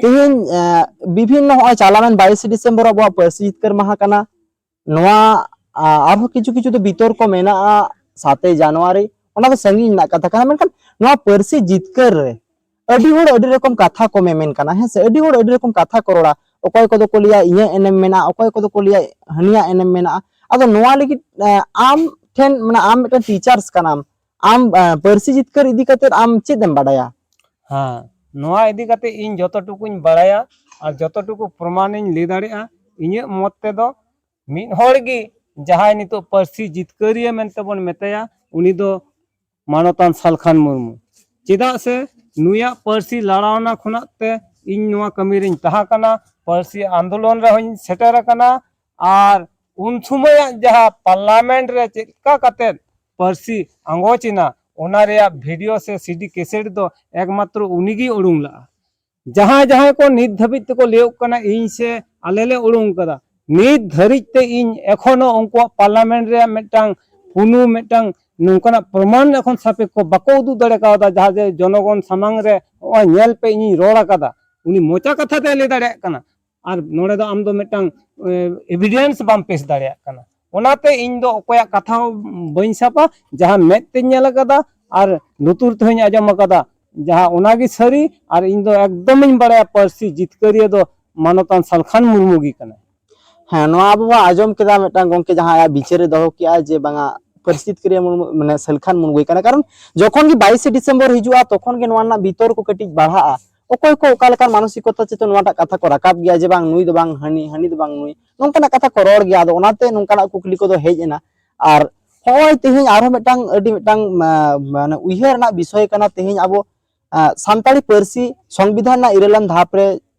ᱛᱮᱦᱮᱧ, ᱮ, ᱵᱤᱵᱷᱤᱱᱱᱚ, ᱱᱚᱜᱼᱚᱭ ᱪᱟᱞᱟᱣᱮᱱ ᱵᱟᱭᱤᱥᱮ ᱰᱤᱥᱮᱢᱵᱚᱨ ᱟᱵᱚᱣᱟᱜ ᱯᱟᱹᱨᱥᱤ ᱡᱤᱛᱠᱟᱹᱨ ᱢᱟᱦᱟ ᱠᱟᱱᱟ᱾ ᱱᱚᱣᱟ, ᱟ, ᱟᱨᱦᱚᱸ ᱠᱤᱪᱷᱩ ᱠᱤᱪᱷᱩ ᱫᱚ ᱵᱤᱛᱚᱨᱠᱚ ᱢᱮᱱᱟᱜᱼᱟ, ᱥᱟᱛᱮᱭ ᱡᱟᱱᱩᱣᱟᱨᱤ, ᱚᱱᱟ ᱫᱚ ᱥᱟᱺᱜᱤᱧ ᱨᱮᱱᱟᱜ ᱠᱟᱛᱷᱟ ᱠᱟᱱᱟ᱾ ᱢᱮᱱᱠᱷᱟᱱ ᱱᱚᱣᱟ ᱯᱟᱹᱨᱥᱤ ᱡᱤᱛᱠᱟᱹᱨ ᱨᱮ ᱟᱹᱰᱤ ᱦᱚᱲ ᱟᱹᱰᱤ ᱨᱚᱠᱚᱢ ᱠᱟᱛᱷᱟ ᱠᱚ ᱢᱮᱢᱮᱱ ᱠᱟᱱᱟ, ᱦᱮᱸ ᱥᱮ? ᱟᱹᱰᱤ ᱦᱚᱲ ᱟᱹᱰᱤ ᱨᱚᱠᱚᱢ ᱠᱟᱛᱷᱟ ᱠᱚ ᱨᱚᱲᱟ᱾ ᱚᱠᱚᱭ ᱠᱚᱫᱚ ᱠᱚ ᱞᱟᱹᱭᱟ ᱤᱧᱟᱹᱜ ᱮᱱᱮᱢ ᱢᱮᱱᱟᱜᱼᱟ, ᱚᱠᱚᱭ ᱠᱚᱫᱚ ᱠᱚ ᱞᱟᱹᱭᱟ ᱦᱟᱹᱱᱤᱭᱟᱜ ᱮᱱᱮᱢ ᱢᱮᱱᱟᱜᱼᱟ᱾ ᱟᱫᱚ ᱱᱚᱣᱟ ᱞᱟᱹᱜᱤᱫ, ᱮ, ᱟᱢ ᱴᱷᱮᱱ, ᱢᱟᱱᱮ, ᱟᱢ ᱢᱤᱫᱴᱟᱝ ᱴᱤᱪᱟᱨᱥ ᱠᱟᱱᱟᱢ, ᱟᱢ, ᱮ, ᱯᱟᱹᱨᱥᱤ ᱡᱤᱛᱠᱟᱹᱨ ᱤᱫᱤ ᱠᱟᱛᱮᱫ ᱟᱢ ᱪᱮᱫ ᱮᱢ ᱵᱟᱰᱟᱭᱟ? ᱦᱮᱸ, ᱱᱚᱣᱟ ᱤᱫᱤ ᱠᱟᱛᱮ ᱤᱧ ᱡᱚᱛᱚ ᱴᱩᱠᱩᱧ ᱵᱟᱲᱟᱭᱟ ᱟᱨ ᱡᱚᱛᱚ ᱴᱩᱠᱩ ᱯᱨᱚᱢᱟᱱᱤᱧ ᱞᱟᱹᱭ ᱫᱟᱲᱮᱭᱟᱜᱼᱟ, ᱤᱧᱟᱹᱜ ᱢᱚᱛ ᱛᱮᱫᱚ ᱢᱤᱫ ᱦᱚᱲ ᱜᱮ ᱡᱟᱦᱟᱸᱭ ᱱᱤᱛᱚᱜ ᱯᱟᱹᱨᱥᱤ ᱡᱤᱛᱠᱟᱹᱨᱤᱭᱟᱹ ᱢᱮᱱᱛᱮ ᱵᱚᱱ ᱢᱮᱛᱟᱭᱟ, ᱩᱱᱤ ᱫᱚ ᱢᱟᱱᱚᱛᱟᱱ ᱥᱟᱞᱠᱷᱟᱱ ᱢᱩᱨᱢᱩ᱾ ᱪᱮᱫᱟᱜ ᱥᱮ ᱱᱩᱭᱟᱜ ᱯᱟᱹᱨᱥᱤ ᱞᱟᱲᱟᱣᱱᱟ ᱠᱷᱚᱱᱟᱜ ᱛᱮ ᱤᱧ ᱱᱚᱣᱟ ᱠᱟᱹᱢᱤ ᱨᱤᱧ ᱛᱟᱦᱮᱸ ᱠᱟᱱᱟ, ᱯᱟᱹᱨᱥᱤ ᱟᱱᱫᱳᱞᱚᱱ ᱨᱮᱦᱚᱸᱧ ᱥᱮᱴᱮᱨ ᱟᱠᱟᱱᱟ, ᱟᱨ ᱩᱱ ᱥᱚᱢᱚᱭᱟᱜ ᱡᱟᱦᱟᱸ ᱯᱟᱨᱞᱟᱢᱮᱱᱴ ᱨᱮ ᱪᱮᱫ ᱞᱮᱠᱟ ᱠᱟᱛᱮᱫ ᱯᱟᱹᱨᱥᱤ ᱟᱸᱜᱚᱪ ᱮᱱᱟ, ᱚᱱᱟ ᱨᱮᱭᱟᱜ ᱵᱷᱤᱰᱤᱭᱳ ᱥᱮ ᱥᱤᱰᱤ ᱠᱮᱥᱮᱴ ᱫᱚ ᱮᱠᱢᱟᱛᱨᱚ ᱩᱱᱤᱜᱮᱭ ᱩᱰᱩᱝ ᱞᱟᱜᱼᱟ᱾ ᱡᱟᱦᱟᱸᱭ ᱡᱟᱦᱟᱸᱭ ᱠᱚ ᱱᱤᱛ ᱫᱷᱟᱹᱵᱤᱡ ᱛᱮᱠᱚ ᱞᱟᱹᱭᱚᱜ ᱠᱟᱱᱟ ᱤᱧ ᱥᱮ ᱟᱞᱮ ᱞᱮ ᱩᱰᱩᱝ ᱠᱟᱫᱟ, ᱱᱤᱛ ᱫᱷᱟᱹᱨᱤᱡ ᱛᱮ ᱤᱧ ᱮᱠᱷᱚᱱᱳ ᱩᱱᱠᱩᱣᱟᱜ ᱯᱟᱨᱞᱟᱢᱮᱱᱴ ᱨᱮᱭᱟᱜ ᱢᱤᱫᱴᱟᱝ ᱯᱩᱱᱩ, ᱢᱤᱫᱴᱟᱝ ᱱᱚᱝᱠᱟᱱᱟᱜ ᱯᱨᱚᱢᱟᱱ ᱮᱠᱷᱚᱱ ᱥᱟᱯᱮᱠᱠᱷᱚ ᱵᱟᱠᱚ ᱩᱫᱩᱜ ᱫᱟᱲᱮ ᱠᱟᱣᱫᱟ, ᱡᱟᱦᱟᱸ ᱡᱮ ᱡᱚᱱᱚᱜᱚᱱ ᱥᱟᱢᱟᱝ ᱨᱮ ᱱᱚᱜᱼᱚᱭ ᱧᱮᱞ ᱯᱮ ᱤᱧᱤᱧ ᱨᱚᱲ ᱟᱠᱟᱫᱟ᱾ ᱩᱱᱤ ᱢᱚᱪᱟ ᱠᱟᱛᱷᱟ ᱛᱮ ᱞᱟᱹᱭ ᱫᱟᱲᱮᱭᱟᱜ ᱠᱟᱱᱟ, ᱟᱨ ᱱᱚᱰᱮ ᱫᱚ ᱟᱢ ᱫᱚ ᱢᱤᱫᱴᱟᱝ, ᱮ, ᱮᱵᱷᱤᱰᱮᱱᱥ ᱵᱟᱢ ᱯᱮᱥ ᱫᱟᱲᱮᱭᱟᱜ ᱠᱟᱱᱟ᱾ ᱚᱱᱟᱛᱮ ᱤᱧ ᱫᱚ ᱚᱠᱚᱭᱟᱜ ᱠᱟᱛᱷᱟ ᱦᱚᱸ ᱵᱟᱹᱧ ᱥᱟᱵᱟ, ᱡᱟᱦᱟᱸ ᱢᱮᱫ ᱛᱮᱧ ᱧᱮᱞ ᱟᱠᱟᱫᱟ ᱟᱨ ᱞᱩᱛᱩᱨ ᱛᱮᱦᱚᱸᱧ ᱟᱸᱡᱚᱢ ᱟᱠᱟᱫᱟ, ᱡᱟᱦᱟᱸ ᱚᱱᱟᱜᱮ ᱥᱟᱹᱨᱤ᱾ ᱟᱨ ᱤᱧ ᱫᱚ ᱮᱠᱫᱚᱢᱤᱧ ᱵᱟᱲᱟᱭᱟ ᱯᱟᱹᱨᱥᱤ ᱡᱤᱛᱠᱟᱹᱨᱤᱭᱟᱹ ᱫᱚ ᱢᱟᱱᱚᱛᱟᱱ ᱥᱟᱞᱠᱷᱟᱱ ᱢᱩᱨᱢᱩ ᱜᱮ ᱠᱟᱱᱟᱭ᱾ ᱦᱮᱸ, ᱱᱚᱣᱟ ᱟᱵᱚ ᱵᱚᱱ ᱟᱸᱡᱚᱢ ᱠᱮᱫᱟ ᱢᱤᱫᱴᱟᱝ ᱜᱚᱢᱠᱮ ᱡᱟᱦᱟᱸ ᱟᱭᱟᱜ ᱵᱤᱪᱟᱹᱨ ᱮ ᱫᱚᱦᱚ ᱠᱮᱜᱼᱟ ᱡᱮ ᱵᱟᱝᱟ, ᱯᱟᱹᱨᱥᱤ ᱡᱤᱛᱠᱟᱹᱨᱤᱭᱟᱹ ᱢᱩᱨᱢᱩ, ᱢᱟᱱᱮ, ᱥᱟᱞᱠᱷᱟᱱ ᱢᱩᱨᱢᱩ ᱜᱮ ᱠᱟᱱᱟ᱾ ᱠᱟᱨᱚᱱ ᱡᱚᱠᱷᱚᱱ ᱜᱮ ᱵᱟᱭᱤᱥᱮ ᱰᱤᱥᱮᱢᱵᱚᱨ ᱦᱤᱡᱩᱜᱼᱟ, ᱛᱚᱠᱷᱚᱱ ᱜᱮ ᱱᱚᱣᱟ ᱨᱮᱱᱟᱜ ᱵᱤᱛᱚᱨᱠᱚ ᱠᱟᱹᱴᱤᱡ ᱵᱟᱲᱦᱟᱜᱼᱟ᱾ ᱚᱠᱚᱭ ᱠᱚ ᱚᱠᱟ ᱞᱮᱠᱟᱱ ᱢᱟᱱᱚᱥᱤᱠᱚᱛᱟ ᱪᱮᱛᱟᱱ ᱱᱚᱣᱟᱴᱟᱜ ᱠᱟᱛᱷᱟ ᱠᱚ ᱨᱟᱠᱟᱵ ᱜᱮᱭᱟ ᱡᱮ ᱵᱟᱝ ᱱᱩᱭ ᱫᱚ ᱵᱟᱝ ᱦᱟᱹᱱᱤ, ᱦᱟᱹᱱᱤ ᱫᱚ ᱵᱟᱝ ᱱᱩᱭ, ᱱᱚᱝᱠᱟᱱᱟᱜ ᱠᱟᱛᱷᱟ ᱠᱚ ᱨᱚᱲ ᱜᱮᱭᱟ᱾ ᱟᱫᱚ ᱚᱱᱟᱛᱮ ᱱᱚᱝᱠᱟᱱᱟᱜ ᱠᱩᱠᱞᱤ ᱠᱚᱫᱚ ᱦᱮᱡ ᱮᱱᱟ᱾ ᱟᱨ ᱦᱚᱸᱜᱼᱚᱭ ᱛᱮᱦᱮᱧ ᱟᱨᱦᱚᱸ ᱢᱤᱫᱴᱟᱝ, ᱟᱹᱰᱤ ᱢᱤᱫᱴᱟᱝ, ᱢᱟ-, ᱢᱟᱱᱮ ᱩᱭᱦᱟᱹᱨ ᱨᱮᱱᱟᱜ ᱵᱤᱥᱚᱭ ᱠᱟᱱᱟ᱾ ᱛᱮᱦᱮᱧ ᱟᱵᱚ, ᱟ, ᱥᱟᱱᱛᱟᱲᱤ ᱯᱟᱹᱨᱥᱤ ᱥᱚᱝᱵᱤᱫᱷᱟᱱ ᱨᱮᱱᱟᱜ ᱤᱨᱟᱹᱞᱟᱱ ᱫᱷᱟᱯ ᱨᱮ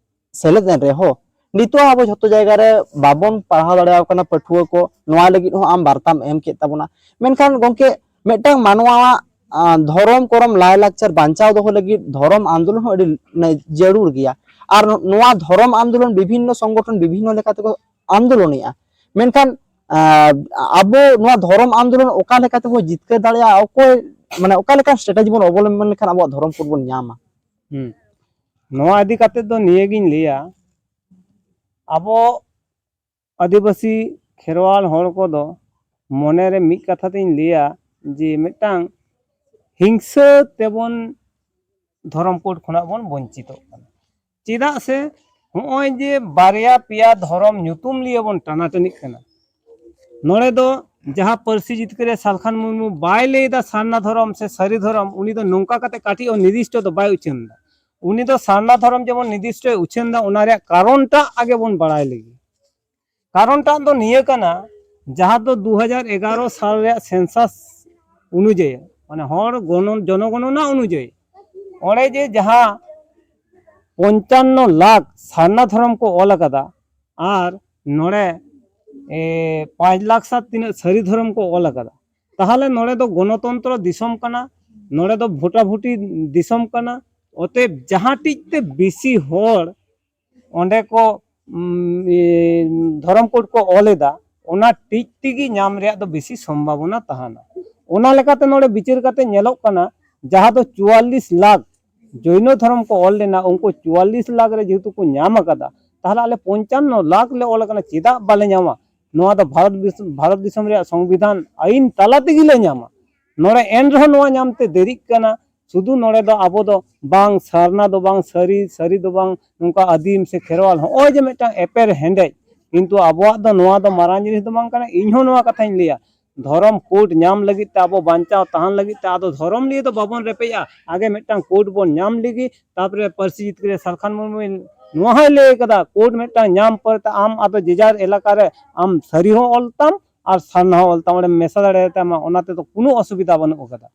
ᱥᱮᱞᱮᱫ ᱮᱱ ᱨᱮᱦᱚᱸ, ᱱᱤᱛᱚᱜ ᱟᱵᱚ ᱡᱷᱚᱛᱚ ᱡᱟᱭᱜᱟ ᱨᱮ ᱵᱟᱵᱚᱱ ᱯᱟᱲᱦᱟᱣ ᱫᱟᱲᱮᱭᱟᱠᱚ ᱠᱟᱱᱟ ᱯᱟᱹᱴᱷᱩᱣᱟᱹ ᱠᱚ᱾ ᱱᱚᱣᱟ ᱞᱟᱹᱜᱤᱫ ᱦᱚᱸ ᱟᱢ ᱵᱟᱨᱛᱟᱢ ᱮᱢ ᱠᱮᱫ ᱛᱟᱵᱚᱱᱟ᱾ ᱢᱮᱱᱠᱷᱟᱱ ᱜᱚᱢᱠᱮ, ᱢᱤᱫᱴᱟᱝ ᱢᱟᱱᱣᱟᱣᱟᱜ, ᱟ, ᱫᱷᱚᱨᱚᱢ, ᱠᱚᱨᱚᱢ, ᱞᱟᱭᱼᱞᱟᱠᱪᱟᱨ ᱵᱟᱧᱪᱟᱣ ᱫᱚᱦᱚ ᱞᱟᱹᱜᱤᱫ ᱫᱷᱚᱨᱚᱢ ᱟᱱᱫᱳᱞᱚᱱ ᱦᱚᱸ ᱟᱹᱰᱤ, ᱢᱟᱱᱮ, ᱡᱟᱹᱨᱩᱲ ᱜᱮᱭᱟ᱾ ᱟᱨ ᱱᱚᱣᱟ ᱫᱷᱚᱨᱚᱢ ᱟᱱᱫᱳᱞᱚᱱ ᱵᱤᱵᱷᱤᱱᱱᱚ ᱥᱚᱝᱜᱚᱴᱷᱚᱱ ᱵᱤᱵᱷᱤᱱᱱᱚ ᱞᱮᱠᱟ ᱛᱮᱠᱚ ᱟᱱᱫᱳᱞᱚᱱᱮᱜᱼᱟ᱾ ᱢᱮᱱᱠᱷᱟᱱ, ᱟ, ᱟᱵᱚ ᱱᱚᱣᱟ ᱫᱷᱚᱨᱚᱢ ᱟᱱᱫᱳᱞᱚᱱ ᱚᱠᱟ ᱞᱮᱠᱟ ᱛᱮᱵᱚ ᱡᱤᱛᱠᱟᱹᱨ ᱫᱟᱲᱮᱭᱟᱜᱼᱟ, ᱚᱠᱚᱭ, ᱢᱟᱱᱮ, ᱚᱠᱟ ᱞᱮᱠᱟᱱ strategy ᱵᱚᱱ ᱚᱵᱚᱞᱚᱢᱵᱚᱱ ᱞᱮᱠᱷᱟᱱ ᱟᱵᱚᱣᱟᱜ ᱫᱷᱚᱨᱚᱢ ᱠᱳᱰ ᱵᱚᱱ ᱧᱟᱢᱟ? ᱦᱩᱸ᱾ ᱱᱚᱣᱟ ᱤᱫᱤ ᱠᱟᱛᱮ ᱫᱚ ᱱᱤᱭᱟᱹ ᱜᱤᱧ ᱞᱟᱹᱭᱟ, ᱟᱵᱚ ᱟᱹᱫᱤᱵᱟᱹᱥᱤ ᱠᱷᱮᱨᱣᱟᱞ ᱦᱚᱲ ᱠᱚᱫᱚ ᱢᱚᱱᱮᱨᱮ ᱢᱤᱫ ᱠᱟᱛᱷᱟ ᱛᱤᱧ ᱞᱟᱹᱭᱟ ᱡᱮ ᱢᱤᱫᱴᱟᱝ ᱦᱤᱝᱥᱟᱹ ᱛᱮᱵᱚᱱ ᱫᱷᱚᱨᱚᱢ ᱠᱳᱰ ᱠᱷᱚᱱᱟᱜ ᱵᱚᱱ ᱵᱚᱧᱪᱤᱛᱚᱜ ᱠᱟᱱᱟ᱾ ᱪᱮᱫᱟᱜ ᱥᱮ ᱦᱚᱸᱜᱼᱚᱭ ᱡᱮ ᱵᱟᱨᱭᱟ ᱯᱮᱭᱟ ᱫᱷᱚᱨᱚᱢ ᱧᱩᱛᱩᱢ ᱞᱤᱭᱮ ᱵᱚᱱ ᱴᱟᱱᱟᱴᱟᱹᱱᱤᱜ ᱠᱟᱱᱟ, ᱱᱚᱰᱮ ᱫᱚ ᱡᱟᱦᱟᱸ ᱯᱟᱹᱨᱥᱤ ᱡᱤᱛᱠᱟᱹᱨᱤᱭᱟᱹ ᱥᱟᱞᱠᱷᱟᱱ ᱢᱩᱨᱢᱩ ᱵᱟᱭ ᱞᱟᱹᱭ ᱮᱫᱟ ᱥᱟᱨᱱᱟ ᱫᱷᱚᱨᱚᱢ ᱥᱮ ᱥᱟᱹᱨᱤ ᱫᱷᱚᱨᱚᱢ, ᱩᱱᱤ ᱫᱚ ᱱᱚᱝᱠᱟ ᱠᱟᱛᱮ ᱠᱟᱹᱴᱤᱡ ᱦᱚᱸ ᱱᱤᱨᱫᱤᱥᱴᱚ ᱫᱚ ᱵᱟᱭ ᱩᱪᱷᱟᱹᱱ ᱮᱫᱟ᱾ ᱩᱱᱤ ᱫᱚ ᱥᱟᱨᱱᱟ ᱫᱷᱚᱨᱚᱢ ᱡᱮᱢᱚᱱ ᱱᱤᱨᱫᱤᱥᱴᱚᱭ ᱩᱪᱷᱟᱹᱱ ᱮᱫᱟ, ᱚᱱᱟ ᱨᱮᱭᱟᱜ ᱠᱟᱨᱚᱱᱴᱟᱜ ᱟᱜᱮ ᱵᱚᱱ ᱵᱟᱲᱟᱭ ᱞᱮᱜᱮ᱾ ᱠᱟᱨᱚᱱᱴᱟᱜ ᱫᱚ ᱱᱤᱭᱟᱹ ᱠᱟᱱᱟ, ᱡᱟᱦᱟᱸ ᱫᱚ ᱫᱩ ᱦᱟᱡᱟᱨ ᱮᱜᱟᱨᱚ ᱥᱟᱞ ᱨᱮᱭᱟᱜ census ᱚᱱᱩᱡᱟᱭᱤ, ᱢᱟᱱᱮ ᱦᱚᱲ ᱜᱚᱱᱚ-, ᱡᱚᱱᱚᱜᱚᱱᱚᱱᱟ ᱚᱱᱩᱡᱟᱭᱤ, ᱚᱸᱰᱮ ᱡᱮ ᱡᱟᱦᱟᱸ ᱯᱚᱧᱪᱟᱱᱱᱚ ᱞᱟᱠᱷ ᱥᱟᱨᱱᱟ ᱫᱷᱚᱨᱚᱢ ᱠᱚ ᱚᱞ ᱟᱠᱟᱫᱟ, ᱟᱨ ᱱᱚᱰᱮ, ᱮ, ᱯᱟᱸᱪ ᱞᱟᱠᱷ ᱥᱟᱛ ᱛᱤᱱᱟᱹᱜ ᱥᱟᱹᱨᱤ ᱫᱷᱚᱨᱚᱢ ᱠᱚ ᱚᱞ ᱟᱠᱟᱫᱟ, ᱛᱟᱦᱚᱞᱮ ᱱᱚᱰᱮ ᱫᱚ ᱜᱚᱱᱚᱛᱚᱱᱛᱨᱚ ᱫᱤᱥᱚᱢ ᱠᱟᱱᱟ, ᱱᱚᱰᱮ ᱫᱚ ᱵᱷᱳᱴᱟᱵᱷᱩᱴᱤ ᱫᱤᱥᱚᱢ ᱠᱟᱱᱟ᱾ ᱚᱛᱮᱵ ᱡᱟᱦᱟᱸ ᱴᱤᱡ ᱛᱮ ᱵᱮᱥᱤ ᱦᱚᱲ ᱚᱸᱰᱮ ᱠᱚ, ᱩᱢ, ᱤ, ᱫᱷᱚᱨᱚᱢ ᱠᱳᱰ ᱠᱚ ᱚᱞ ᱮᱫᱟ, ᱚᱱᱟ ᱴᱤᱡ ᱛᱮᱜᱮ ᱧᱟᱢ ᱨᱮᱭᱟᱜ ᱫᱚ ᱵᱮᱥᱤ ᱥᱚᱢᱵᱷᱟᱵᱚᱱᱟ ᱛᱟᱦᱮᱱᱟ᱾ ᱚᱱᱟ ᱞᱮᱠᱟᱛᱮ ᱱᱚᱰᱮ ᱵᱤᱪᱟᱹᱨ ᱠᱟᱛᱮ ᱧᱮᱞᱚᱜ ᱠᱟᱱᱟ, ᱡᱟᱦᱟᱸ ᱫᱚ ᱪᱩᱣᱟᱞᱞᱤᱥ ᱞᱟᱠᱷ ᱡᱚᱭᱱᱚ ᱫᱷᱚᱨᱚᱢ ᱠᱚ ᱚᱞ ᱞᱮᱱᱟ, ᱩᱱᱠᱩ ᱪᱩᱣᱟᱞᱞᱤᱥ ᱞᱟᱠᱷ ᱨᱮ ᱡᱮᱦᱮᱛᱩ ᱠᱚ ᱧᱟᱢ ᱟᱠᱟᱫᱟ, ᱛᱟᱦᱚᱞᱮ ᱟᱞᱮ ᱯᱚᱧᱪᱟᱱᱱᱚ ᱞᱟᱠᱷ ᱞᱮ ᱚᱞ ᱟᱠᱟᱱᱟ, ᱪᱮᱫᱟᱜ ᱵᱟᱞᱮ ᱧᱟᱢᱟ? ᱱᱚᱣᱟ ᱫᱚ ᱵᱷᱟᱨᱚᱛ ᱫᱤᱥᱚᱢ, ᱵᱷᱟᱨᱚᱛ ᱫᱤᱥᱚᱢ ᱨᱮᱭᱟᱜ ᱥᱚᱝᱵᱤᱫᱷᱟᱱ ᱟᱹᱭᱤᱱ ᱛᱟᱞᱟ ᱛᱮᱜᱮ ᱞᱮ ᱧᱟᱢᱟ᱾ ᱱᱚᱰᱮ ᱮᱱ ᱨᱮᱦᱚᱸ ᱱᱚᱣᱟ ᱧᱟᱢ ᱛᱮ ᱫᱮᱨᱤᱜ ᱠᱟᱱᱟ᱾ ᱥᱩᱫᱷᱩ ᱱᱚᱰᱮ ᱫᱚ ᱟᱵᱚ ᱫᱚ ᱵᱟᱝ ᱥᱟᱨᱱᱟ ᱫᱚ ᱵᱟᱝ ᱥᱟᱹᱨᱤ, ᱥᱟᱹᱨᱤ ᱫᱚ ᱵᱟᱝ ᱱᱚᱝᱠᱟ ᱟᱹᱫᱤᱢ ᱥᱮ ᱠᱷᱮᱨᱣᱟᱞ, ᱦᱚᱸᱜᱼᱚᱭ ᱡᱮ ᱢᱤᱫᱴᱟᱝ ᱮᱯᱮᱨ ᱦᱮᱸᱰᱮᱡ, ᱠᱤᱱᱛᱩ ᱟᱵᱚᱣᱟᱜ ᱫᱚ ᱱᱚᱣᱟ ᱫᱚ ᱢᱟᱨᱟᱝ ᱡᱤᱱᱤᱥ ᱫᱚ ᱵᱟᱝ ᱠᱟᱱᱟ᱾ ᱤᱧ ᱦᱚᱸ ᱱᱚᱣᱟ ᱠᱟᱛᱷᱟᱧ ᱞᱟᱹᱭᱟ, ᱫᱷᱚᱨᱚᱢ ᱠᱳᱰ ᱧᱟᱢ ᱞᱟᱹᱜᱤᱫ ᱛᱮ, ᱟᱵᱚ ᱵᱟᱧᱪᱟᱣ ᱛᱟᱦᱮᱱ ᱞᱟᱹᱜᱤᱫ ᱛᱮ, ᱟᱫᱚ ᱫᱷᱚᱨᱚᱢ ᱱᱤᱭᱮ ᱫᱚ ᱵᱟᱵᱚᱱ ᱨᱮᱯᱮᱡᱼᱟ, ᱟᱜᱮ ᱢᱤᱫᱴᱟᱝ ᱠᱳᱰ ᱵᱚᱱ ᱧᱟᱢ ᱞᱮᱜᱮ, ᱛᱟᱨᱯᱚᱨᱮ ᱯᱟᱹᱨᱥᱤ ᱡᱤᱛᱠᱟᱹᱨᱤᱭᱟᱹ ᱥᱟᱞᱠᱷᱟᱱ ᱢᱩᱨᱢᱩ ᱱᱚᱣᱟ ᱦᱚᱸᱭ ᱞᱟᱹᱭ ᱠᱟᱫᱟ, ᱠᱳᱰ ᱢᱤᱫᱴᱟᱝ ᱧᱟᱢ ᱯᱚᱨᱮ ᱛᱮ ᱟᱢ ᱟᱫᱚ ᱡᱮᱡᱟᱨ ᱮᱞᱟᱠᱟ ᱨᱮ ᱟᱢ ᱥᱟᱹᱨᱤ ᱦᱚᱸ ᱚᱞ ᱛᱟᱢ ᱟᱨ ᱥᱟᱨᱱᱟ ᱦᱚᱸ ᱚᱞ ᱛᱟᱢ ᱚᱸᱰᱮᱢ ᱢᱮᱥᱟ ᱫᱟᱲᱮᱭᱟᱛᱟᱢᱟ, ᱚᱱᱟ ᱛᱮᱫᱚ ᱠᱳᱱᱳ ᱚᱥᱩᱵᱤᱫᱷᱟ ᱵᱟᱹᱱᱩᱜ ᱟᱠᱟᱫᱟ᱾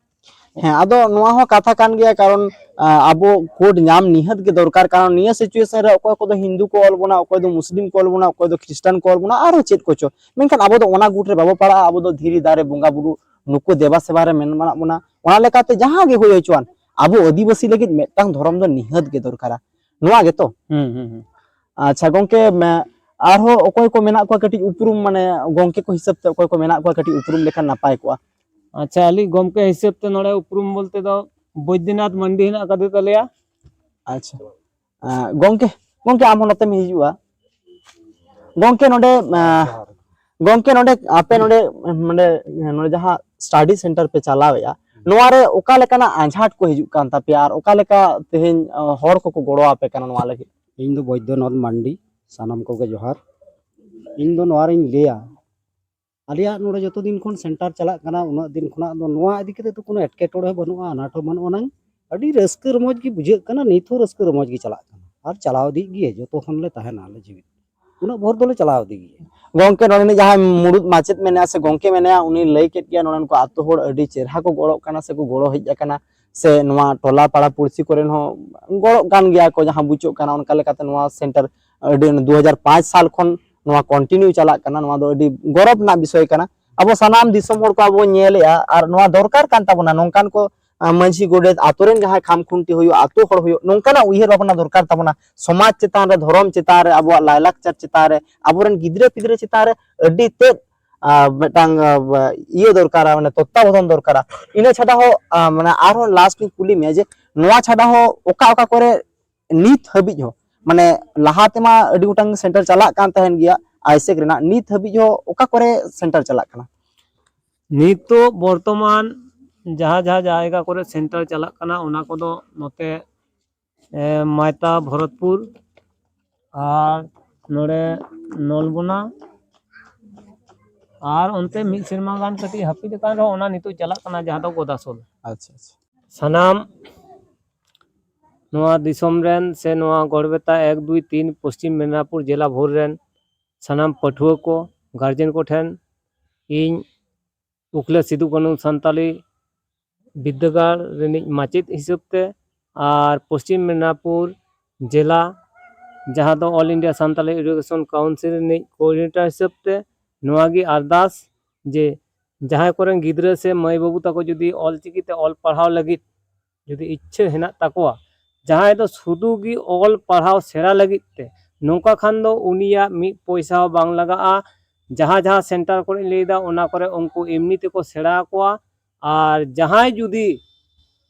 ᱦᱮᱸ, ᱟᱫᱚ ᱱᱚᱣᱟ ᱦᱚᱸ ᱠᱟᱛᱷᱟ ᱠᱟᱱ ᱜᱮᱭᱟ, ᱠᱟᱨᱚᱱ, ᱟ, ᱟᱵᱚ ᱠᱳᱰ ᱧᱟᱢ ᱱᱤᱦᱟᱹᱛ ᱜᱮ ᱫᱚᱨᱠᱟᱨ, ᱠᱟᱨᱚᱱ ᱱᱤᱭᱟᱹ situation ᱨᱮ ᱚᱠᱚᱭ ᱠᱚᱫᱚ ᱦᱤᱱᱫᱩ ᱠᱚ ᱚᱞ ᱵᱚᱱᱟ, ᱚᱠᱚᱭ ᱫᱚ ᱢᱩᱥᱞᱤᱢ ᱠᱚ ᱚᱞ ᱵᱚᱱᱟ, ᱚᱠᱚᱭ ᱫᱚ ᱠᱷᱨᱤᱥᱴᱟᱱ ᱠᱚ ᱚᱞ ᱵᱚᱱᱟ, ᱟᱨᱦᱚᱸ ᱪᱮᱫ ᱠᱚᱪᱚ, ᱢᱮᱱᱠᱷᱟᱱ ᱟᱵᱚ ᱫᱚ ᱚᱱᱟ ᱜᱩᱴ ᱨᱮ ᱵᱟᱵᱚ ᱯᱟᱲᱟᱜᱼᱟ᱾ ᱟᱵᱚ ᱫᱚ ᱫᱷᱤᱨᱤ ᱫᱟᱨᱮ ᱵᱚᱸᱜᱟ ᱵᱩᱨᱩ ᱱᱩᱠᱩ ᱫᱮᱵᱟ ᱥᱮᱵᱟ ᱨᱮ ᱢᱮᱱᱟᱜ ᱵᱚᱱᱟ᱾ ᱚᱱᱟ ᱞᱮᱠᱟᱛᱮ ᱡᱟᱦᱟᱸ ᱜᱮ ᱦᱩᱭ ᱦᱚᱪᱚᱣᱟᱱ, ᱟᱵᱚ ᱟᱹᱫᱤᱵᱟᱹᱥᱤ ᱞᱟᱹᱜᱤᱫ ᱢᱤᱫᱴᱟᱝ ᱫᱷᱚᱨᱚᱢ ᱫᱚ ᱱᱤᱦᱟᱹᱛ ᱜᱮ ᱫᱚᱨᱠᱟᱨᱟ᱾ ᱱᱚᱣᱟ ᱜᱮᱛᱚ? ᱦᱩᱸ, ᱦᱩᱸ, ᱦᱩᱸ᱾ ᱟᱪᱪᱷᱟ ᱜᱚᱝᱠᱮ, ᱢᱮ-, ᱟᱨᱦᱚᱸ ᱚᱠᱚᱭ ᱠᱚ ᱢᱮᱱᱟᱜ ᱠᱚᱣᱟ ᱠᱟᱹᱴᱤᱡ ᱩᱯᱨᱩᱢ, ᱢᱟᱱᱮ ᱜᱚᱝᱠᱮ ᱠᱚ ᱦᱤᱥᱟᱹᱵ ᱛᱮ ᱚᱠᱚᱭ ᱠᱚ ᱢᱮᱱᱟᱜ ᱠᱚᱣᱟ ᱠᱟᱹᱴᱤᱡ ᱩᱯᱨᱩᱢ ᱞᱮᱠᱷᱟᱱ ᱱᱟᱯᱟᱭ ᱠᱚᱜᱼᱟ᱾ ᱟᱪᱪᱷᱟ, ᱟᱹᱞᱤᱧ ᱜᱚᱝᱠᱮ ᱦᱤᱥᱟᱹᱵ ᱛᱮ ᱱᱚᱰᱮ ᱩᱯᱨᱩᱢ ᱵᱚᱞᱛᱮ ᱫᱚ ᱵᱳᱭᱫᱤᱱᱟᱛᱷ ᱢᱟᱱᱰᱤ ᱦᱮᱱᱟᱜ ᱟᱠᱟᱫᱮ ᱛᱟᱞᱮᱭᱟ᱾ ᱟᱪᱪᱷᱟ᱾ ᱟᱸ, ᱜᱚᱝᱠᱮ, ᱜᱚᱝᱠᱮ ᱟᱢ ᱦᱚᱸ ᱱᱚᱛᱮᱢ ᱦᱤᱡᱩᱜᱼᱟ᱾ ᱜᱚᱝᱠᱮ ᱱᱚᱰᱮ, ᱟᱸ, ᱜᱚᱝᱠᱮ ᱱᱚᱰᱮ ᱟᱯᱮ ᱱᱚᱰᱮ, ᱱᱚᱰᱮ, ᱱᱚᱰᱮ ᱡᱟᱦᱟᱸ study center ᱯᱮ ᱪᱟᱞᱟᱣᱮᱫᱼᱟ, ᱱᱚᱣᱟ ᱨᱮ ᱚᱠᱟ ᱞᱮᱠᱟᱱᱟᱜ ᱟᱸᱡᱷᱟᱴ ᱠᱚ ᱦᱤᱡᱩᱜ ᱠᱟᱱ ᱛᱟᱯᱮᱭᱟ ᱟᱨ ᱚᱠᱟ ᱞᱮᱠᱟ ᱛᱮᱦᱮᱧ, ᱟᱸ, ᱦᱚᱲ ᱠᱚᱠᱚ ᱜᱚᱲᱚ ᱟᱯᱮ ᱠᱟᱱᱟ ᱱᱚᱣᱟ ᱞᱟᱹᱜᱤᱫ? ᱤᱧ ᱫᱚ ᱵᱳᱭᱫᱚᱱᱟᱛᱷ ᱢᱟᱱᱰᱤ, ᱥᱟᱱᱟᱢ ᱠᱚᱜᱮ ᱡᱚᱦᱟᱨ᱾ ᱤᱧ ᱫᱚ ᱱᱚᱣᱟ ᱨᱤᱧ ᱞᱟᱹᱭᱟ, ᱟᱞᱮᱭᱟᱜ ᱱᱚᱰᱮ ᱡᱚᱛᱚ ᱫᱤᱱ ᱠᱷᱚᱱ center ᱪᱟᱞᱟᱜ ᱠᱟᱱᱟ, ᱩᱱᱟᱹᱜ ᱫᱤᱱ ᱠᱷᱚᱱᱟᱜ ᱫᱚ ᱱᱚᱣᱟ ᱤᱫᱤ ᱠᱟᱛᱮ ᱫᱚ ᱠᱳᱱᱳ ᱮᱴᱠᱮᱴᱚᱬᱮ ᱦᱚᱸ ᱵᱟᱹᱱᱩᱜᱼᱟ, ᱟᱱᱟᱴ ᱦᱚᱸ ᱵᱟᱹᱱᱩᱜ ᱟᱱᱟᱝ᱾ ᱟᱹᱰᱤ ᱨᱟᱹᱥᱠᱟᱹ ᱨᱚᱢᱚᱡᱽ ᱜᱮ ᱵᱩᱡᱷᱟᱹᱜ ᱠᱟᱱᱟ, ᱱᱤᱛ ᱦᱚᱸ ᱨᱟᱹᱥᱠᱟᱹ ᱨᱚᱢᱚᱡᱽ ᱜᱮ ᱪᱟᱞᱟᱜ ᱠᱟᱱᱟ ᱟᱨ ᱪᱟᱞᱟᱣ ᱤᱫᱤᱜ ᱜᱮᱭᱟ ᱡᱚᱛᱚ ᱠᱷᱚᱱ ᱞᱮ ᱛᱟᱦᱮᱱᱟ ᱟᱞᱮ ᱡᱤᱣᱤᱫ᱾ ᱩᱱᱟᱹᱜ ᱵᱷᱳᱨ ᱫᱚᱞᱮ ᱪᱟᱞᱟᱣ ᱤᱫᱤ ᱜᱮᱭᱟ᱾ ᱜᱚᱝᱠᱮ, ᱱᱚᱰᱮ ᱨᱤᱱᱤᱡ ᱡᱟᱦᱟᱸᱭ ᱢᱩᱲᱩᱫ ᱢᱟᱪᱮᱫ ᱢᱮᱱᱟᱭᱟ ᱥᱮ ᱜᱚᱝᱠᱮ ᱢᱮᱱᱟᱭᱟ, ᱩᱱᱤ ᱞᱟᱹᱭ ᱠᱮᱫ ᱜᱮᱭᱟ, ᱱᱚᱰᱮᱱ ᱠᱚ ᱟᱛᱳ ᱦᱚᱲ ᱟᱹᱰᱤ ᱪᱮᱨᱦᱟ ᱠᱚ ᱜᱚᱲᱚᱜ ᱠᱟᱱᱟ ᱥᱮ ᱠᱚ ᱜᱚᱲᱚ ᱦᱮᱡ ᱟᱠᱟᱱᱟ, ᱥᱮ ᱱᱚᱣᱟ ᱴᱚᱞᱟ ᱯᱟᱲᱟ ᱯᱩᱲᱥᱤ ᱠᱚᱨᱮᱱ ᱦᱚᱸ ᱜᱚᱲᱚᱜ ᱠᱟᱱ ᱜᱮᱭᱟ ᱠᱚ, ᱡᱟᱦᱟᱸ ᱵᱩᱡᱷᱟᱹᱜ ᱠᱟᱱᱟ ᱚᱱᱠᱟ ᱞᱮᱠᱟᱛᱮ ᱱᱚᱣᱟ center ᱟᱹᱰᱤ ᱫᱩ ᱦᱟᱡᱟᱨ ᱯᱟᱸᱪ ᱥᱟᱞ ᱠᱷᱚᱱ ᱱᱚᱣᱟ continue ᱪᱟᱞᱟᱜ ᱠᱟᱱᱟ᱾ ᱱᱚᱣᱟ ᱫᱚ ᱟᱹᱰᱤ ᱜᱚᱨᱚᱵᱽ ᱨᱮᱱᱟᱜ ᱵᱤᱥᱚᱭ ᱠᱟᱱᱟ᱾ ᱟᱵᱚ ᱥᱟᱱᱟᱢ ᱫᱤᱥᱚᱢ ᱦᱚᱲ ᱠᱚ ᱟᱵᱚ ᱵᱚᱱ ᱧᱮᱞᱮᱜᱼᱟ, ᱟᱨ ᱱᱚᱣᱟ ᱫᱚᱨᱠᱟᱨ ᱠᱟᱱ ᱛᱟᱵᱚᱱᱟ, ᱱᱚᱝᱠᱟᱱ ᱠᱚ, ᱟᱸ, ᱢᱟᱹᱡᱷᱤ ᱜᱚᱰᱮᱛ, ᱟᱛᱳ ᱨᱮᱱ ᱡᱟᱦᱟᱸᱭ ᱠᱷᱟᱢ ᱠᱷᱩᱱᱴᱤ ᱦᱩᱭᱩᱜ, ᱟᱛᱳ ᱦᱚᱲ ᱦᱩᱭᱩᱜ, ᱱᱚᱝᱠᱟᱱᱟᱜ ᱩᱭᱦᱟᱹᱨ ᱵᱷᱟᱵᱽᱱᱟ ᱫᱚᱨᱠᱟᱨ ᱛᱟᱵᱚᱱᱟ᱾ ᱥᱚᱢᱟᱡᱽ ᱪᱮᱛᱟᱱ ᱨᱮ, ᱫᱷᱚᱨᱚᱢ ᱪᱮᱛᱟᱱ ᱨᱮ, ᱟᱵᱚᱣᱟᱜ ᱞᱟᱭᱞᱟᱠᱪᱟᱨ ᱪᱮᱛᱟᱱ ᱨᱮ, ᱟᱵᱚᱨᱮᱱ ᱜᱤᱫᱽᱨᱟᱹ ᱯᱤᱫᱽᱨᱟᱹ ᱪᱮᱛᱟᱱ ᱨᱮ ᱟᱹᱰᱤ ᱛᱮᱫ, ᱟᱸ, ᱢᱤᱫᱴᱟᱝ, ᱟᱸ, ᱤᱭᱟᱹ ᱫᱚᱨᱠᱟᱨᱟ, ᱢᱟᱱᱮ ᱛᱚᱛᱛᱟᱵᱚᱫᱷᱚᱱ ᱫᱚᱨᱠᱟᱨᱟ᱾ ᱤᱱᱟᱹ ᱪᱷᱟᱰᱟ ᱦᱚᱸ, ᱟᱸ, ᱢᱟᱱᱮ ᱟᱨᱦᱚᱸ last ᱤᱧ ᱠᱩᱞᱤ ᱢᱮᱭᱟ ᱡᱮ ᱱᱚᱣᱟ ᱪᱷᱟᱰᱟ ᱦᱚᱸ ᱚᱠᱟ ᱚᱠᱟ ᱠᱚᱨᱮ ᱱᱤᱛ ᱦᱟᱹᱵᱤᱡ ᱦᱚᱸ, ᱢᱟᱱᱮ ᱞᱟᱦᱟ ᱛᱮᱢᱟ ᱟᱹᱰᱤ ᱜᱚᱴᱟᱝ center ᱪᱟᱞᱟᱜ ᱠᱟᱱ ᱛᱟᱦᱮᱱ ᱜᱮᱭᱟ ᱟᱭᱥᱮᱠ ᱨᱮᱱᱟᱜ, ᱱᱤᱛ ᱦᱟᱹᱵᱤᱡ ᱦᱚᱸ ᱚᱠᱟ ᱠᱚᱨᱮ center ᱪᱟᱞᱟᱜ ᱠᱟᱱᱟ? ᱱᱤᱛᱚᱜ ᱵᱚᱨᱛᱚᱢᱟᱱ ᱡᱟᱦᱟᱸ ᱡᱟᱦᱟᱸ ᱡᱟᱭᱜᱟ ᱠᱚᱨᱮ center ᱪᱟᱞᱟᱜ ᱠᱟᱱᱟ, ᱚᱱᱟ ᱠᱚᱫᱚ ᱱᱚᱛᱮ, ᱮ, ᱢᱟᱭᱛᱟ, ᱵᱷᱚᱨᱚᱛᱯᱩᱨ ᱟᱨ ᱱᱚᱰᱮ ᱱᱚᱞᱵᱚᱱᱟ, ᱟᱨ ᱚᱱᱛᱮ ᱢᱤᱫ ᱥᱮᱨᱢᱟ ᱜᱟᱱ ᱠᱟᱹᱴᱤᱡ ᱦᱟᱹᱯᱤᱫ ᱟᱠᱟᱱ ᱨᱮᱦᱚᱸ ᱚᱱᱟ ᱱᱤᱛᱚᱜ ᱪᱟᱞᱟᱜ ᱠᱟᱱᱟ, ᱡᱟᱦᱟᱸ ᱫᱚ ᱜᱚᱫᱟᱥᱳᱞ᱾ ᱟᱪᱪᱷᱟ, ᱟᱪᱪᱷᱟ᱾ ᱥᱟᱱᱟᱢ ᱱᱚᱣᱟ ᱫᱤᱥᱚᱢ ᱨᱮᱱ ᱥᱮ ᱱᱚᱣᱟ ᱜᱚᱲᱵᱮᱛᱟ ᱮᱠ ᱫᱩᱭ ᱛᱤᱱ ᱯᱚᱥᱪᱤᱢ ᱢᱮᱫᱽᱱᱟᱯᱩᱨ ᱡᱮᱞᱟ ᱵᱷᱳᱨ ᱨᱮᱱ ᱥᱟᱱᱟᱢ ᱯᱟᱹᱴᱷᱩᱣᱟᱹ ᱠᱚ, guardian ᱠᱚᱴᱷᱮᱱ ᱤᱧ ᱩᱠᱷᱞᱟᱹ ᱥᱤᱫᱩ ᱠᱟᱹᱱᱩ ᱥᱟᱱᱛᱟᱞᱤ ᱵᱤᱨᱫᱟᱹᱜᱟᱲ ᱨᱤᱱᱤᱡ ᱢᱟᱪᱮᱫ ᱦᱤᱥᱟᱹᱵ ᱛᱮ ᱟᱨ ᱯᱚᱥᱪᱤᱢ ᱢᱮᱫᱽᱱᱟᱯᱩᱨ ᱡᱮᱞᱟ, ᱡᱟᱦᱟᱸ ᱫᱚ All India Santali Education Council ᱨᱤᱱᱤᱡ coordinator ᱦᱤᱥᱟᱹᱵ ᱛᱮ, ᱱᱚᱣᱟ ᱜᱮ ᱟᱨᱫᱟᱥ ᱡᱮ ᱡᱟᱦᱟᱸᱭ ᱠᱚᱨᱮᱱ ᱜᱤᱫᱽᱨᱟᱹ ᱥᱮ ᱢᱟᱹᱭ ᱵᱟᱹᱵᱩ ᱛᱟᱠᱚ ᱡᱩᱫᱤ ᱚᱞᱪᱤᱠᱤ ᱛᱮ ᱚᱞ ᱯᱟᱲᱦᱟᱣ ᱞᱟᱹᱜᱤᱫ ᱡᱩᱫᱤ ᱤᱪᱪᱷᱟᱹ ᱦᱮᱱᱟᱜ ᱛᱟᱠᱚᱣᱟ, ᱡᱟᱦᱟᱸᱭ ᱫᱚ ᱥᱩᱫᱷᱩ ᱜᱮ ᱚᱞ ᱯᱟᱲᱦᱟᱣ ᱥᱮᱬᱟ ᱞᱟᱹᱜᱤᱫ ᱛᱮ, ᱱᱚᱝᱠᱟ ᱠᱷᱟᱱ ᱫᱚ ᱩᱱᱤᱭᱟᱜ ᱢᱤᱫ ᱯᱚᱭᱥᱟ ᱦᱚᱸ ᱵᱟᱝ ᱞᱟᱜᱟᱜᱼᱟ᱾ ᱡᱟᱦᱟᱸ ᱡᱟᱦᱟᱸ ᱥᱮᱱᱴᱟᱨ ᱠᱚᱨᱮᱧ ᱞᱟᱹᱭᱫᱟ, ᱚᱱᱟ ᱠᱚᱨᱮ ᱩᱱᱠᱩ ᱮᱢᱱᱤ ᱛᱮᱠᱚ ᱥᱮᱬᱟ ᱟᱠᱚᱣᱟ᱾ ᱟᱨ ᱡᱟᱦᱟᱸᱭ ᱡᱩᱫᱤ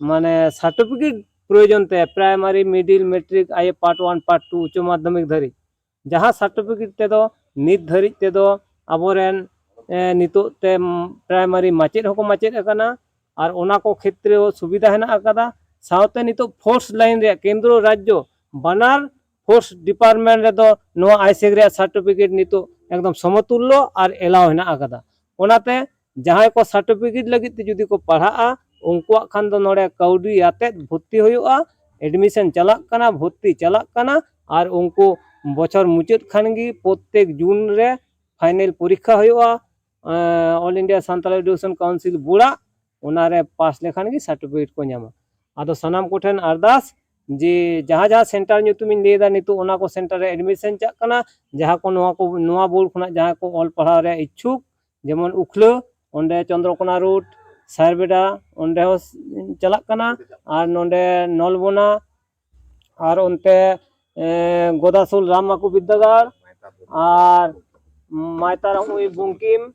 ᱢᱟᱱᱮ ᱥᱟᱨᱴᱤᱯᱷᱤᱠᱮᱴ ᱯᱨᱚᱭᱳᱡᱚᱱ ᱛᱮ, ᱯᱨᱟᱭᱢᱟᱨᱤ, ᱢᱤᱰᱤᱞ, ᱢᱮᱴᱨᱤᱠ, ᱟᱭᱮ ᱯᱟᱨᱴ ᱳᱣᱟᱱ, ᱯᱟᱨᱴ ᱴᱩ, ᱩᱪᱪᱚ ᱢᱟᱫᱽᱫᱷᱚᱢᱤᱠ ᱫᱷᱟᱹᱨᱤᱡ, ᱡᱟᱦᱟᱸ ᱥᱟᱨᱴᱤᱯᱷᱤᱠᱮᱴ ᱛᱮᱫᱚ ᱱᱤᱛ ᱫᱷᱟᱹᱨᱤᱡ ᱛᱮᱫᱚ ᱟᱵᱚᱨᱮᱱ ᱮ, ᱱᱤᱛᱚᱜ ᱛᱮ ᱯᱨᱟᱭᱢᱟᱨᱤ ᱢᱟᱪᱮᱫ ᱦᱚᱸᱠᱚ ᱢᱟᱪᱮᱫ ᱟᱠᱟᱱᱟ᱾ ᱟᱨ ᱚᱱᱟ ᱠᱚ ᱠᱷᱮᱛᱨᱮ ᱦᱚᱸ ᱥᱩᱵᱤᱫᱷᱟ ᱦᱮᱱᱟᱜ ᱟᱠᱟᱫᱟ᱾ ᱥᱟᱶᱛᱮ ᱱᱤᱛᱚᱜ ᱯᱷᱳᱨᱥ ᱞᱟᱭᱤᱱ ᱨᱮᱭᱟᱜ ᱠᱮᱱᱫᱨᱚ ᱨᱟᱡᱽᱡᱚ ᱵᱟᱱᱟᱨ ᱯᱷᱳᱨᱥ ᱰᱤᱯᱟᱨᱴᱢᱮᱱᱴ ᱨᱮᱫᱚ ᱱᱚᱣᱟ ᱟᱭᱥᱮᱠ ᱨᱮᱭᱟᱜ ᱥᱟᱨᱴᱤᱯᱷᱤᱠᱮᱴ ᱱᱤᱛᱚᱜ ᱮᱠᱫᱚᱢ ᱥᱚᱢᱚᱛᱩᱞᱞᱚ ᱟᱨ ᱮᱞᱟᱣ ᱦᱮᱱᱟᱜ ᱟᱠᱟᱫᱟ᱾ ᱚᱱᱟᱛᱮ ᱡᱟᱦᱟᱸᱭ ᱠᱚ ᱥᱟᱨᱴᱤᱯᱷᱤᱠᱮᱴ ᱞᱟᱹᱜᱤᱫ ᱛᱮ ᱡᱩᱫᱤ ᱠᱚ ᱯᱟᱲᱦᱟᱜᱼᱟ, ᱩᱱᱠᱩᱣᱟᱜ ᱠᱷᱟᱱ ᱫᱚ ᱱᱚᱰᱮ ᱠᱟᱹᱣᱰᱤ ᱟᱛᱮᱫ ᱵᱷᱚᱨᱛᱤ ᱦᱩᱭᱩᱜᱼᱟ, ᱮᱰᱢᱤᱥᱚᱱ ᱪᱟᱞᱟᱜ ᱠᱟᱱᱟ, ᱵᱷᱚᱨᱛᱤ ᱪᱟᱞᱟᱜ ᱠᱟᱱᱟ᱾ ᱟᱨ ᱩᱱᱠᱩ ᱵᱚᱪᱷᱚᱨ ᱢᱩᱪᱟᱹᱫ ᱠᱷᱟᱱ ᱜᱮ ᱯᱨᱚᱛᱛᱮᱠ ᱡᱩᱱ ᱨᱮ ᱯᱷᱟᱭᱱᱮᱞ ᱯᱚᱨᱤᱠᱠᱷᱟ ᱦᱩᱭᱩᱜᱼᱟ, ᱮᱸ, All India Santali Education Council ᱵᱳᱨᱰᱟᱜ, ᱚᱱᱟᱨᱮ ᱯᱟᱥ ᱞᱮᱠᱷᱟᱱ ᱜᱮ ᱥᱟᱨᱴᱤᱯᱷᱤᱠᱮᱴ ᱠᱚ ᱧᱟᱢᱟ᱾ ᱟᱫᱚ ᱥᱟᱱᱟᱢ ᱠᱚᱴᱷᱮᱱ ᱟᱨᱫᱟᱥ ᱡᱮ ᱡᱟᱦᱟᱸ ᱡᱟᱦᱟᱸ ᱥᱮᱱᱴᱟᱨ ᱧᱩᱛᱩᱢᱤᱧ ᱞᱟᱹᱭᱫᱟ, ᱱᱤᱛᱚᱜ ᱚᱱᱟ ᱠᱚ ᱥᱮᱱᱴᱟᱨ ᱨᱮ ᱮᱰᱢᱤᱥᱚᱱ ᱪᱟᱜ ᱠᱟᱱᱟ᱾ ᱡᱟᱦᱟᱸ ᱠᱚ ᱱᱚᱣᱟ ᱠᱚ, ᱱᱚᱣᱟ ᱵᱳᱨᱰ ᱠᱷᱚᱱᱟᱜ ᱡᱟᱦᱟᱸᱭ ᱠᱚ ᱚᱞ ᱯᱟᱲᱦᱟᱣ ᱨᱮ ᱤᱪᱪᱷᱩᱠ, ᱡᱮᱢᱚᱱ ᱩᱠᱷᱞᱟᱹ, ᱚᱸᱰᱮ ᱪᱚᱱᱫᱨᱚᱠᱳᱱᱟ ᱨᱳᱰ, ᱥᱟᱭᱨᱵᱮᱰᱟ, ᱚᱸᱰᱮ ᱦᱚᱸ ᱪᱟᱞᱟᱜ ᱠᱟᱱᱟ᱾ ᱟᱨ ᱱᱚᱸᱰᱮ ᱱᱚᱞᱵᱚᱱᱟ, ᱟᱨ ᱚᱱᱛᱮ, ᱮᱸ, ᱜᱚᱫᱟᱥᱩᱞ ᱨᱟᱢ ᱟᱠᱩ ᱵᱤᱨᱫᱟᱹᱜᱟᱲ, ᱟᱨ ᱢᱟᱭᱛᱟᱨ ᱦᱚᱸᱜᱼᱚᱭ ᱵᱚᱝᱠᱤᱢ,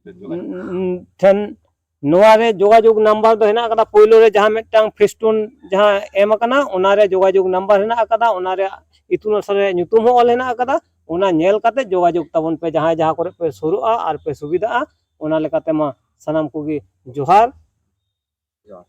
ᱩᱸ, ᱩᱸ, ᱴᱷᱮᱱ ᱱᱚᱣᱟ ᱨᱮ ᱡᱳᱜᱟᱡᱳᱜᱽ ᱱᱟᱢᱵᱟᱨ ᱫᱚ ᱦᱮᱱᱟᱜ ᱟᱠᱟᱫᱟ, ᱯᱳᱭᱞᱳ ᱨᱮ ᱡᱟᱦᱟᱸ ᱢᱤᱫᱴᱟᱝ ᱯᱷᱮᱥᱴᱩᱱ ᱡᱟᱦᱟᱸ ᱮᱢ ᱟᱠᱟᱱᱟ, ᱚᱱᱟ ᱨᱮ ᱡᱳᱜᱟᱡᱳᱜᱽ ᱱᱟᱢᱵᱟᱨ ᱦᱮᱱᱟᱜ ᱟᱠᱟᱫᱟ, ᱚᱱᱟ ᱨᱮ ᱤᱛᱩᱱ ᱟᱥᱲᱟ ᱨᱮᱭᱟᱜ ᱧᱩᱛᱩᱢ ᱦᱚᱸ ᱚᱞ ᱦᱮᱱᱟᱜ ᱟᱠᱟᱫᱟ᱾ ᱚᱱᱟ ᱧᱮᱞ ᱠᱟᱛᱮ ᱡᱳᱜᱟᱡᱳᱜᱽ ᱛᱟᱵᱚᱱ ᱯᱮ, ᱡᱟᱦᱟᱸᱭ ᱡᱟᱦᱟᱸ ᱠᱚᱨᱮ ᱯᱮ ᱥᱩᱨᱩᱜᱼᱟ ᱟᱨ ᱯᱮ ᱥᱩᱵᱤᱫᱷᱟᱜᱼᱟ᱾ ᱚᱱᱟ ᱞᱮᱠᱟᱛᱮ ᱢᱟ ᱥᱟᱱᱟᱢ ᱠᱚᱜᱮ ᱡᱚᱦᱟᱨ᱾ ᱡᱚᱦᱟᱨ᱾